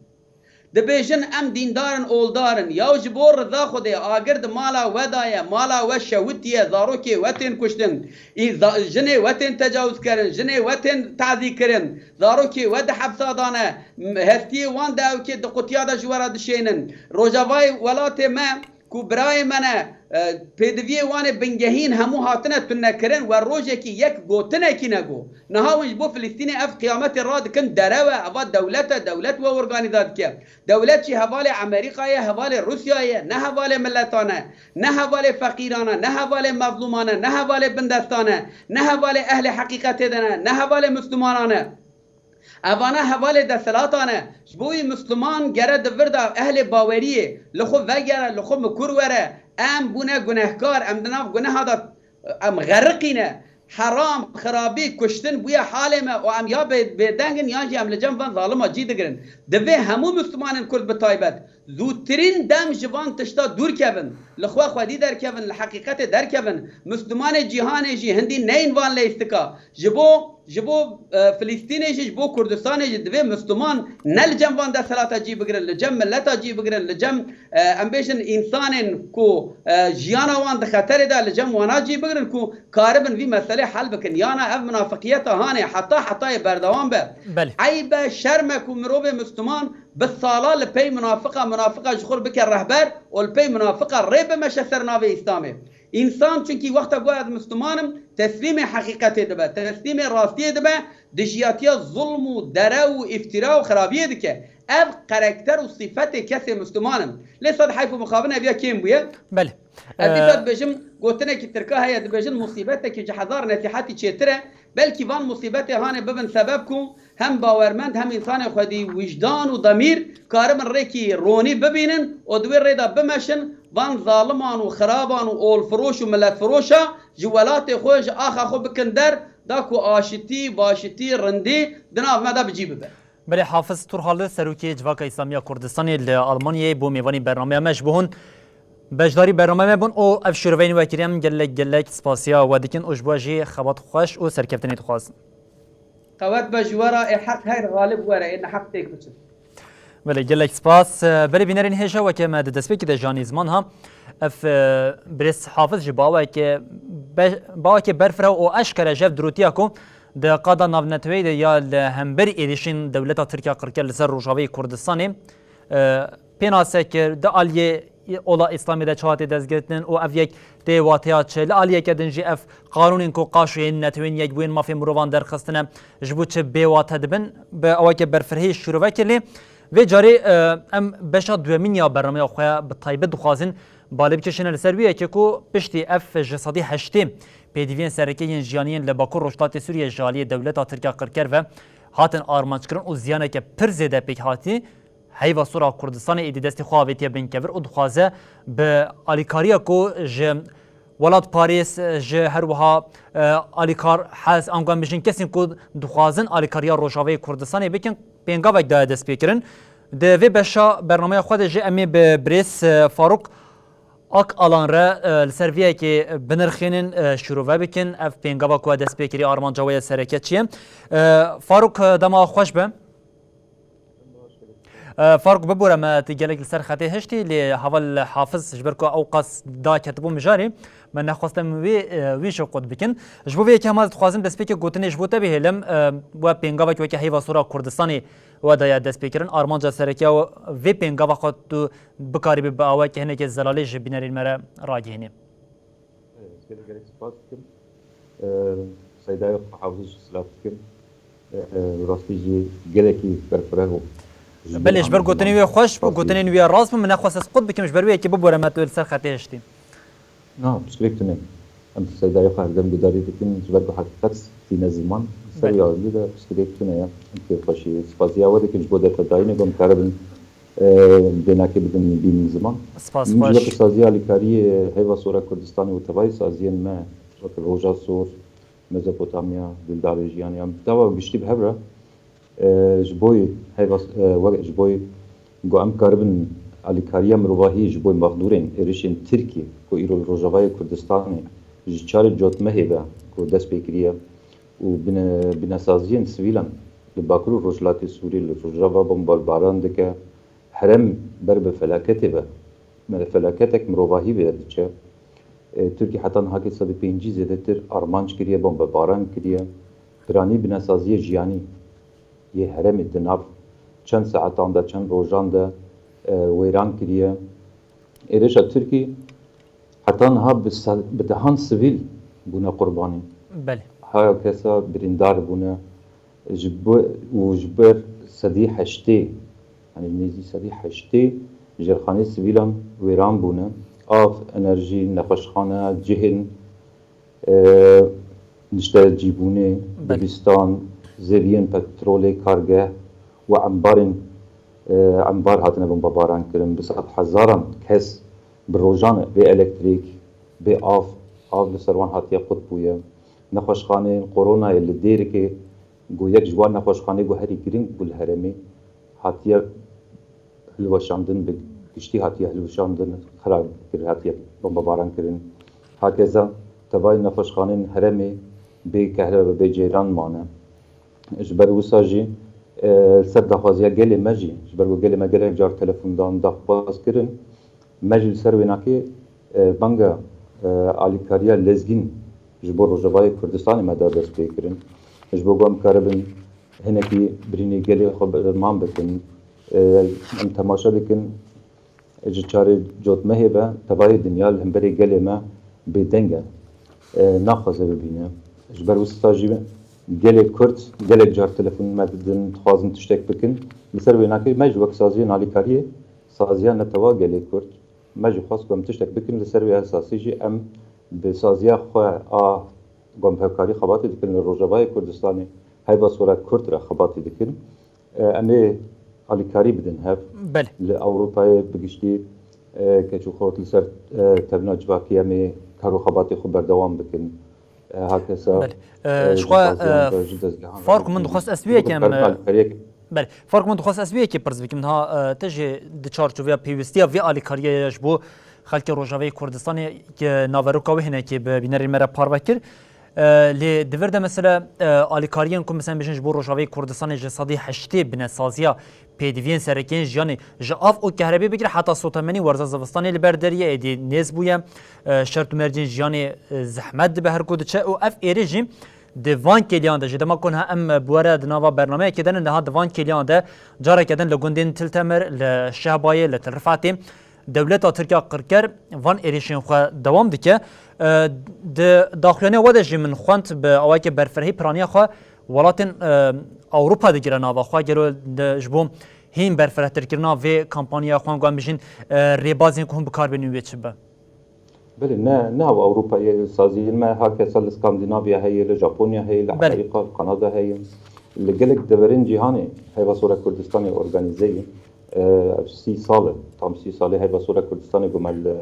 Dibêjin em dîndar in, oldar in. Yaw ji bo riza Xwedê agir di mala we de ye, mala we şewitiye, zarokê we tên kuştin, î-, za-, jinê we tên tecawizkirin, jinê we tên tazîkirin, zarokê we di hepsa de ne, m-, hestiyê wan di ewkê di qutiya de ji we re dişênin. Rojavayê welatê me ku birayê me ne, e, pêdiviyê wan ê bingehîn hemû hatine tunekirin, we rojekî yek gotinekî nego. Niha hûn ji bo Filistînê ev qiyametê radikin, derew e, eva dewlet e, dewlet we organîza dike. Dewlet jî hevalê Amerîkayê, hevalê Rûsyayê, ne hevalê miletan e, ne hevalê feqîran e, ne hevalê mezlûman e, ne hevalê bindestan e, ne hevalê ehlê heqîqetê de ne, ne hevalê Mislimanan e. Evana hevalê desthilatan e. Ji bo wî Misliman gere di vir de ehlê baweriyê li xwe vegere, li xwe mikur were. Em bûne gunehkar, em di nav guneha de, em xeriqîne. Heram, xirabî, kuştin bûye halê me û em ya bê-, bêdeng in yan jî em li cem van zalima cî digirin. Divê hemû Mislimanên Kurd bi taybet zûtirîn dem ji van tişta dûr kevin, li xwe xwedî derkevin, li heqîqetê derkevin. Mislimanê cîhanê jî hindî neyên van leyîstika. Ji bo, ji bo, e, Filistînê jî, ji bo Kurdistanê jî divê Misliman ne li cem van desthilata cî bigirin, li cem mileta cî bigirin, li cem, e, em bêjin, însanên ku, e, jiyana wan di xeterê de, li cem wana cî bigirin ku karibin vî meselê hel bikin. Yana ev munafiqiyeta hanê heta hetayê berdewam be. Belê. Eyb e, şerm e ku mirovê Misliman bi sala li pey munafiqa, munafiqa ji xwe bike rehber û li pey munafiqa rê bimeşe ser navê Îslamê. Însan çunkî wexta got ez Misliman im, teslîmê heqîqetê dibe, teslîmê rastiyê dibe, dijiyatiya zulm û derew û îftira û xirabiyê dike. Ev karakter û sîfetê kesê Misliman in. Lê sed heyf û mixabin ev ya kêm bûye. Belê. Ez dîsa Ee, dibêjim, gotinekî tirka heye, dibêjin, musîbetekî ji hezar nesîhetî çêtir e. Belkî van musîbetê hanê bibin sebeb ku hem bawermend hem însanê xwedî wijdan û demîr karibin rêkî ronî bibînin û di wê rê de bimeşin, van zaliman û xiraban û olfiroş û miletfiroşa ji welatê xwe, ji axa xwe bikin der, da ku aşitî, başitî, rindî di nav me de bi cî bibe. Belê, Hafiz Turhalı, Serokê Civaka Îslamiya Kurdistanê li Almanyayê bû mêvanî bernameya me. Ji bo hûn beşdarî bernameya me bûn û ev şîroveyên we kiriye, em gelek gelek spasiya we dikin û ji bo jî xebat xweş û serkeftinê dixwazin. Qewet be ji we re, ê heq her xalib were, ê neheq têk biçin. Belê, gelek spas. Belê, bînerên hêja, weke me di destpêkê de ji anî ziman ha, ev, e, birêz Hafiz jî baweke be-, baweke berfireh û eşkere ji ev dirûtiya ku di qada navneteweyî de ya li hemberî êrîşên dewleta Tirk ya qirker li ser Rojavayê Kurdistanê, e, pênase kir, di aliyê ola Îslamê de çawa tê destgirtin û ev yek tê wateya çi? Li aliyeke din jî ev qanûnên ku qaşo yên Netewên Yekbûyên Mafê Mirovan derxistine, ji bo çi bêwate dibin? Bi aweke berfirehî şîrove kir lê. Vê carê, e, em beşa duyemîn ya bernameya xwe bi taybet dixwazin balê bikişîne li ser wê yekê ku piştî ev ji sedî heştê pêdiviyên sereke yên jiyanî yên li Bakur Rojhilatê Sûriyê ji aliyê dewleta Tirk ya qirker ve hatin armançkirin û ziyaneke pir zêde pêk hatî, Heyva Sor a Kurdistanê êdî destê xwe avêtiye bin kevir û dixwaze bi alîkariya ku ji welatparêz, ji her wiha, e, alîkar, hez, ango em bijin kesên ku dixwazin alîkariya Rojavayê Kurdistanê bikin, pêngavek daye destpêkirin. Di vê beşa bernameya xwe de jî em ê bi birêz, e, Farûk Akalan re, e, li ser vê yekê binirxînin, e, şîrove bikin. Ev pêngava ku we dest pê kirî, armanca we ya sereke çi ye? E, Farûk, e, dema xweş be. E, Farûk, bibore me, tu gelek li ser xetê hiştî, lê heval Hafiz, ji ber ku ew qas daketibû mijarê, me nexwest em wê, e, wî jî qut bikin. Ji bo vê yekê hema ez dixwazim destpêkê gotinê ji bo te bihêlim, e, we pêngavek weke Heyva Sor a Kurdistanê we daye destpêkirin. Armanca sereke ya vê pêngava xwe tu bikarîbî bi awayekî hinekê zelalê ji bînerên me re ragihînî. Ez gelek gelek spas dikim. Ee, Seydayê xwe Hafizê jî silav dikim. Ee, rastî jî gelekî berfireh bû. Belê, ji ber gotinên wê xweş bû, gotinên wê rast bû, min nexwest ez qut bikim, ji ber wê yekê bibore me tu li ser xetê hiştî. Na, pirsgirêk tune. Em Seydayê xwe herdem guhdarî dikin, ji ber ku heqîqet tîne ziman. Ser wê alî de pirsgirêk tune ye. Em kêfxweşî, spasiya we dikin ji bo derfedayînê ku em karibin e, vênakê bidin bînin ziman. Spas xweş. Weke saziya alîkariyê Heyva Sor a Kurdistanê û tevayî saziyên me, weke Roja Sor, Mezopotamya, Dildarê Jiyanê, em bi tewa giştî bi hev re, e, ji bo heyva, e, weke ji bo ku em karibin alîkariya mirovahî ji bo mexdûrên êrişên Tirkiyê ku îro li Rojavayê Kurdistanê ji çarê cotmehê ve ku dest pê kiriye û bine-, binesaziyên sivîlan li Bakur û Rojhilatê Sûriyê li Rojava bombarbaran dike, herêm ber bi felaketê ve, me-, felaketek mirovahî ve diçe. E, Tirkiye heta niha kê sedî pêncî zêdetir armanc kiriye, bombebaran kiriye. Piranî binesaziyê jiyanî yê herêmê di nav çend saetan de, çend rojan de, e, wêran kiriye. Êrişa Tirkî heta niha bi se-, bi dehan sivîl bûne qurbanî. Belê. Haya kesa birîndar bûne. Ji bo, û ji ber sedî heştê, yanî nêzî sedî heştê jêrxanê sivîlan wêran bûne. Av, enerjî, nexweşxane, cihên, e, niştecîbûnê, Belê. Dibistan, zeviyên petrolê, kargeh û embarên, e, embar hatine bombebaran kirin. Bi sed hezaran kes bi rojan bê elektrîk, bê av, av li ser wan hatiye qut bûye. Nexweşxaneyên koronayê li Dêrikê, ku yek ji wan nexweşxaneyê ku herî girîng bû li herêmê, hatiye hilweşandin, bi giştî hatiye hilweşandin, xirab kir, hatiye bombebaran kirin. Hakeza tevayî nexweşxaneyên herêmê bê kehrebe, bê ceyran mane. Ji ber wisa jî, e, li ser daxwaziya gelê me jî, ji ber ku gelê me gelek car telefon dan, daxwaz kirin, me jî li ser wênakê, e, banga, e, alîkariya lezgîn ji bo Rojavayê Kurdistanê me da dest pê kirin. Ji bo ku em karibin hinekî birînê gelê xwe berman bikin. E, em temaşe dikin, ji çarê cotmehê ve tevayê dinya li hemberê gelê me bêdeng e. E, naxwaze bibîne. Ji ber wisa jî gelê Kurd gelek car telefon me didin, dixwazin tiştek bikin. Li ser wênakê me ji wek saziyên alîkariyê, saziya netewa gelê Kurd, me jî xwest ku em tiştek bikin. Li ser wê esasî jî em bi saziya xwe a ku em hevkarî xebatê dikin li Rojavayê Kurdistanê, Heyva Sor a Kurd re xebatê dikin. E, em ê alîkarî bidin hev. Belê. Li Ewropayê bi giştî, e, keç û xort li ser, e, tevna civakî em ê kar û xebatê xwe berdewam bikin. E, hakesa, Belê. E, e, ji xwe, ji saziyan e, re, ji dezgehan re Farûk, min dixwest ez wê yekem, em karin e, alîkariyek Belê. Fark, min dixwest ez wê yekê pirs bikim. Niha, e, te jî di çarçoveya pêwîstiya vê alîkariyê ya ji bo xelkê Rojavayê Kurdistanê, ke naveroka wê hinekê bi bînerên me re parve kir. E, lê di vir de mesela, e, alîkariyên ku, mesela, bêjin ji bo Rojavayê Kurdistanê ji sedî heştê binesaziya pêdiviyên serekiyên jiyanê, ji av û kehrebê bigire heta sotemenî werza zivistanê li ber deriyê êdî nêz bûye. E, şert û mercên jiyanê, e, zehmet dibe her ku diçe û ev êrîş jî di van kêliyan de jî, dema ku niha em bi we re di nava bernameyekê de ne, niha di van kêliyan de careke din li gundên Til Temir, li Şehbayê, li Til Rifatê, dewleta Tirk ya qirker van êrîşên xwe dewam dike. E, di daxuyaniya we de jî min xwend bi awayeke berfirehî piraniya xwe welatên, e, Ewropa digire nava xwe. Gelo di, ji bo hîn berfirehtirkirina vê kampanyaya xwe, em bijîn, e, rêbazên ku hûn bi kar bênin wê çi be? Belê, ne, ne ew Ewropa ye, saziyên me her kesa li Skandinavya heye, li Japonya heye, li Belê. Amerîka, li Kanada heye. Li gelek deverên cîhanê Heyva Sora Kurdistanê organîze ye. E, ev sî sal e, tam sî salê Heyva Sora Kurdistanê ku me li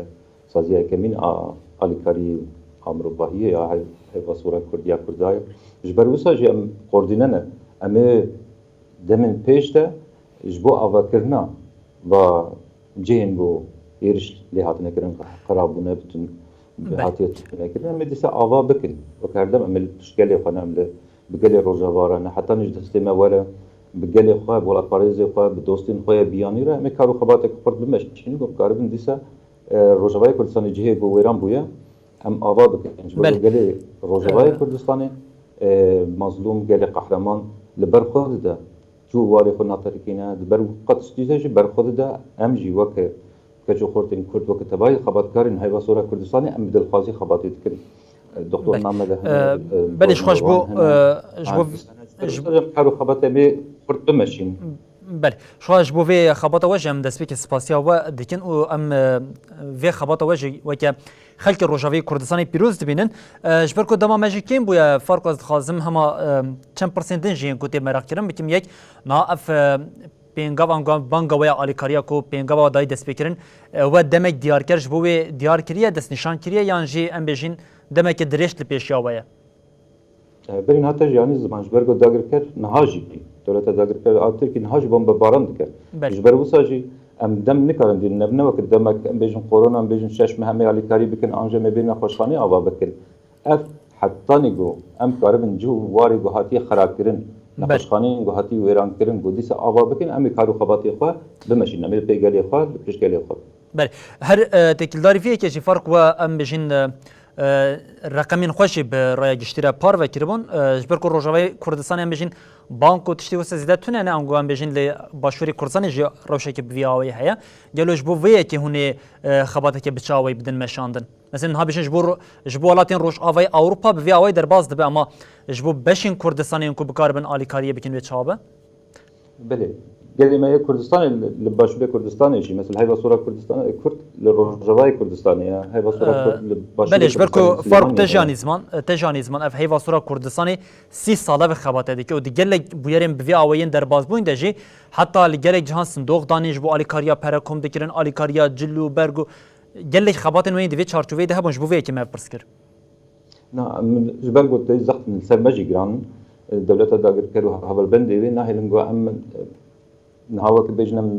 saziya yekemîn a alîkarî a mirovahiyê ya hey-, Heyva Sora Kurdiya Kurda ye. Ji ber wisa jî em koordîne ne. Em ê demên pêş de ji bo avakirina va cihên ku êriş lê hatine kirin, xirab bûne, bi tun-, bi Belê. hatiye tune kirin, em ê dîsa ava bikin. Wek her dem em ê li pişt gelê xwe ne, em li, bi gelê Rojava re ne, heta nî ji destê me were, bi gelê xwe, bi welatparêzê xwe, bi dostên xwe ya biyanî re em ê kar û xebatek xurt bimeşînin ku bikaribin dîsa, e, Rojavayê Kurdistanê cihê ku wêran bûye, em ava bikin. Ji bo Belê. gelê Rojavayê E, Kurdistanê, e, mazlûm, gelê qehreman li ber xwe dide. Cû û warê xwe naterikîne, di ber qet stîze jî ber xwe dide. Em jî weke keç û xortên Kurd, weke tevayî xebatkarên Heyva Sora Kurdistanê em bi dilxwazî xebatê dikin. E, Doktor Belê. Name de hene, E, e, Belê, ji xwe ji bo, Wan hene. e, ji Ha, bo, dîsa ne, ji ji ber wisa jî em kar û xebatê em ê xurt bimeşîn. Belê. Ji xwe ji bo vê xebata we jî em destpêkê spasiya we dikin û em, e, vê xebata we jî weke xelkê Rojavayê Kurdistanê pîroz dibînin. E, ji ber ku dema me jî kêm bûye, Farko, ez dixwazim hema, e, çend pirsên din jî yên ku tê meraq kirin bikim. Yek, niha ev, e, pêngava, banga we ya alîkariya ku pêngava dayî destpêkirin, e, we demek diyarker ji bo wê diyar kiriye, destnîşan kiriye, yan jî em bêjin demeke dirêj li pêşiya we ye? E, berî niha te jî anî ziman, ji ber ku dagirker niha jî, dewleta dagirker a Tirkî niha jî bombebaran dike. Belê. Ji ber wisa jî em dem nikarin dînin. Ev ne wekî demek, em bêjin korona, em bêjin şeş meh em ê alîkarî bikin, an jî em ê bê nexweşxanê ava bikin. Ev hetanî ku em karibin cih û warê ku hatiye xirakirin, Belê. nexweşxaneyên ku hatiye wêrankirin, ku dîsa ava bikin, em ê kar û xebatê xwe bimeşînin, em ê pê gelê xwe, li pişt gelê xwe. Belê. Her, e, têkildarî vê yekê jî, Fark, we em bêjin, e, e, reqemên xwe jî bi raya giştî re parve kiribûn. E, ji ber ku Rojavayê Kurdistanê em bêjin bank û tiştê wisa zêde tune ne, ango em bêjin li Başûrê Kurdistanê jî rewşeke bi vî awayî heye. Gelo ji bo vê yekê hûn ê, e, xebateke bi çi awayî bidin meşandin? Mesela niha bêjin ji bo ro-, ji bo welatên Rojavayê Ewropa bi vê awayî derbas dibe, ama ji bo beşên Kurdistanê yên ku bikaribin alîkariyê bikin wê çawa be? Belê. Gelê me yê Kurdistanê li, li Başûrê Kurdistanê jî, mesela Heyva Sora Kurdistanê, e, Kurd li Rojavayê Kurdistanê ye. Heyva Sora Ee, Kurd li Başûrê Belê, ji ber ku Kurdistanê, Faruk, Silêmaniyê te jî heye. anî ziman, e, te jî anî ziman, ev Heyva Sora Kurdistanê sî sal e vê xebate dike û di gelek bûyerên bi vê awayên derbasbûyîn de jî heta li gelek cihan sindoq danîn ji bo alîkariya pere kom dikirin, alîkariya cil û berg û gelek xebatên wê yên di vê çarçoveyê de hebûn, ji bo vê yekê me pirs kir. Na, em ji ber ku tê zextin li ser me jî giran, e, dewleta dagirker û hevalbendê wê nahêlin ku em, e, niha weke bêjin em,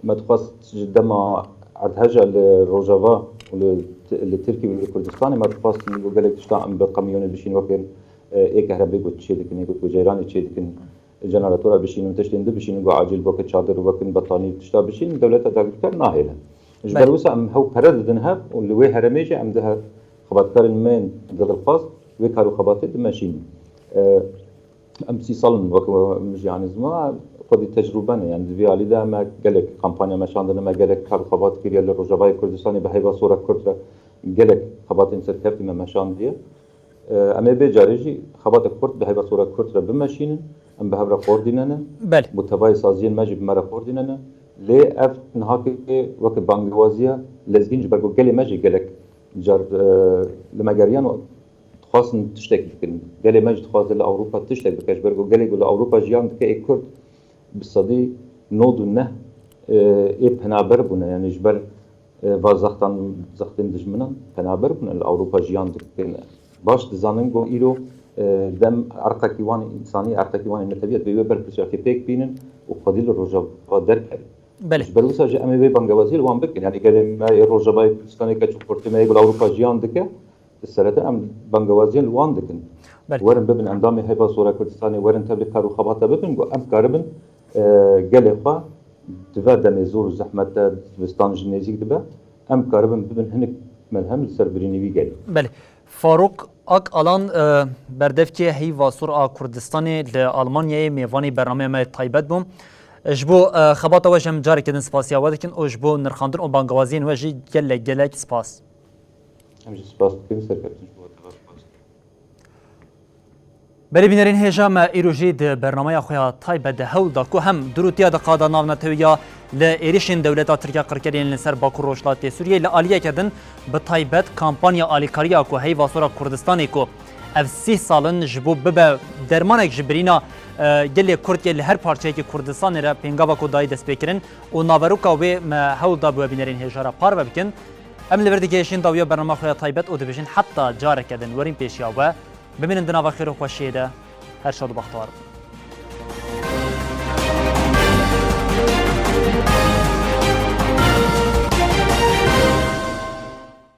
me dixwest ji dema erdheja li Rojava û li, li Tirkî û li Kurdistanê me dixwest ku gelek tişta em bi qemiyonê bişîn weke, e, ê kehrebê ku çê dikin, ê ku ceyranê çê dikin, jeneratora bişînin, tiştên din bişînin, ku acîl weke çadir, wekin betanî, tişta bişînin, dewleta dagirker nahêle. Ji Belê. ber wisa em hew pere didin hev û li wê herêmê jî em di hev xebatkarên me yên dilxwaz wê kar û xebatê dimeşînin. E, em sî sal in weke em jî anî zima xwedî tecrûbe ne. Yani di vî alî de me gelek kampanya meşandine, me gelek kar û xebat kiriye li Rojavayê Kurdistanê bi heyva sora Kurd re gelek xebatên serkeftî me meşandiye. Em ê vê carê jî xebatek xurt bi heyva sora Kurd re bimeşînin, em bi hev re koordîne ne. Belê. Mutevayê saziyên me jî bi me re koordîne ne. Lê ev niha weke bangêwaziya lezgîn ji ber ku gelê me jî gelek car, e, li me geriyan û dixwazin tiştek bikin. Gelê me jî dixwaze li Ewropa tiştek bike ji ber ku gelê ku li Ewropa jiyan dike ê Kurd bi sedî nod û neh, e, ê penaber bûne. Yani ji ber e, va zextan, zextên dijminan penaber bûne li Ewropa jiyan dikin. Baş dizanin ku îro e, dem erqekî wan însanî, erqekî wan ê netewî, divê wê berpirsiyartî pêk bînin û xwedî li Rojava derkevin. Belê. Ji ber wisa jî em ê vê bangewaziyê li wan bikin. Yanî gelê me ê Rojavayê Kurdistanê, keç û kurtê me yê ku li Ewropa jiyan dike, bi serete em bangewaziyên li wan dikin. Belê. Werin bibin endamê Heyva Sora Kurdistanê, werin tevlî kar û xebata bibin, ku em karibin, e, gelê xwe di ve demê zor û zehmet de, zivistan jî nêzîk dibe, em karibin bibin hinek melhem li ser birînê wî gelê. Belê. Farûq Ak Alan, e, berdevkê Heyva Sor a Kurdistanê li Almanyayê mêvanê bernameya me taybet bû. Ji bo, e, xebata we jî em careke din spasiya we dikin û ji bo nirxandin û bangewaziyên we jî gelek gelek spas. Em jî spas dikin, serkeftin ji bo te ve spas. Belê bînerên hêja me, îro jî di bernameya xwe ya taybet de hewl da ku hem durûtiya di qada navnetewiya li êrişên dewleta Tirk ya qirkerî yên li ser Bakur Rojhilatê Sûriyeyê li aliyeke din bi taybet kampanya alîkariya ku Heyva Sora Kurdistanê ku ev sî sal in ji bo bibe dermanek ji birîna, e, gelê Kurd yê li her parçeyekî Kurdistanê re pêngava ku dayî destpêkirin û naveroka wê me hewl da bi we bînerên hêja re parve bikin. Em li vir digihêjin dawiya bernama xwe ya taybet û dibêjin heta careke din werîn pêşiya we. Bimînin di nava xêr û xweşiyê de. Her şad û bextewar bin.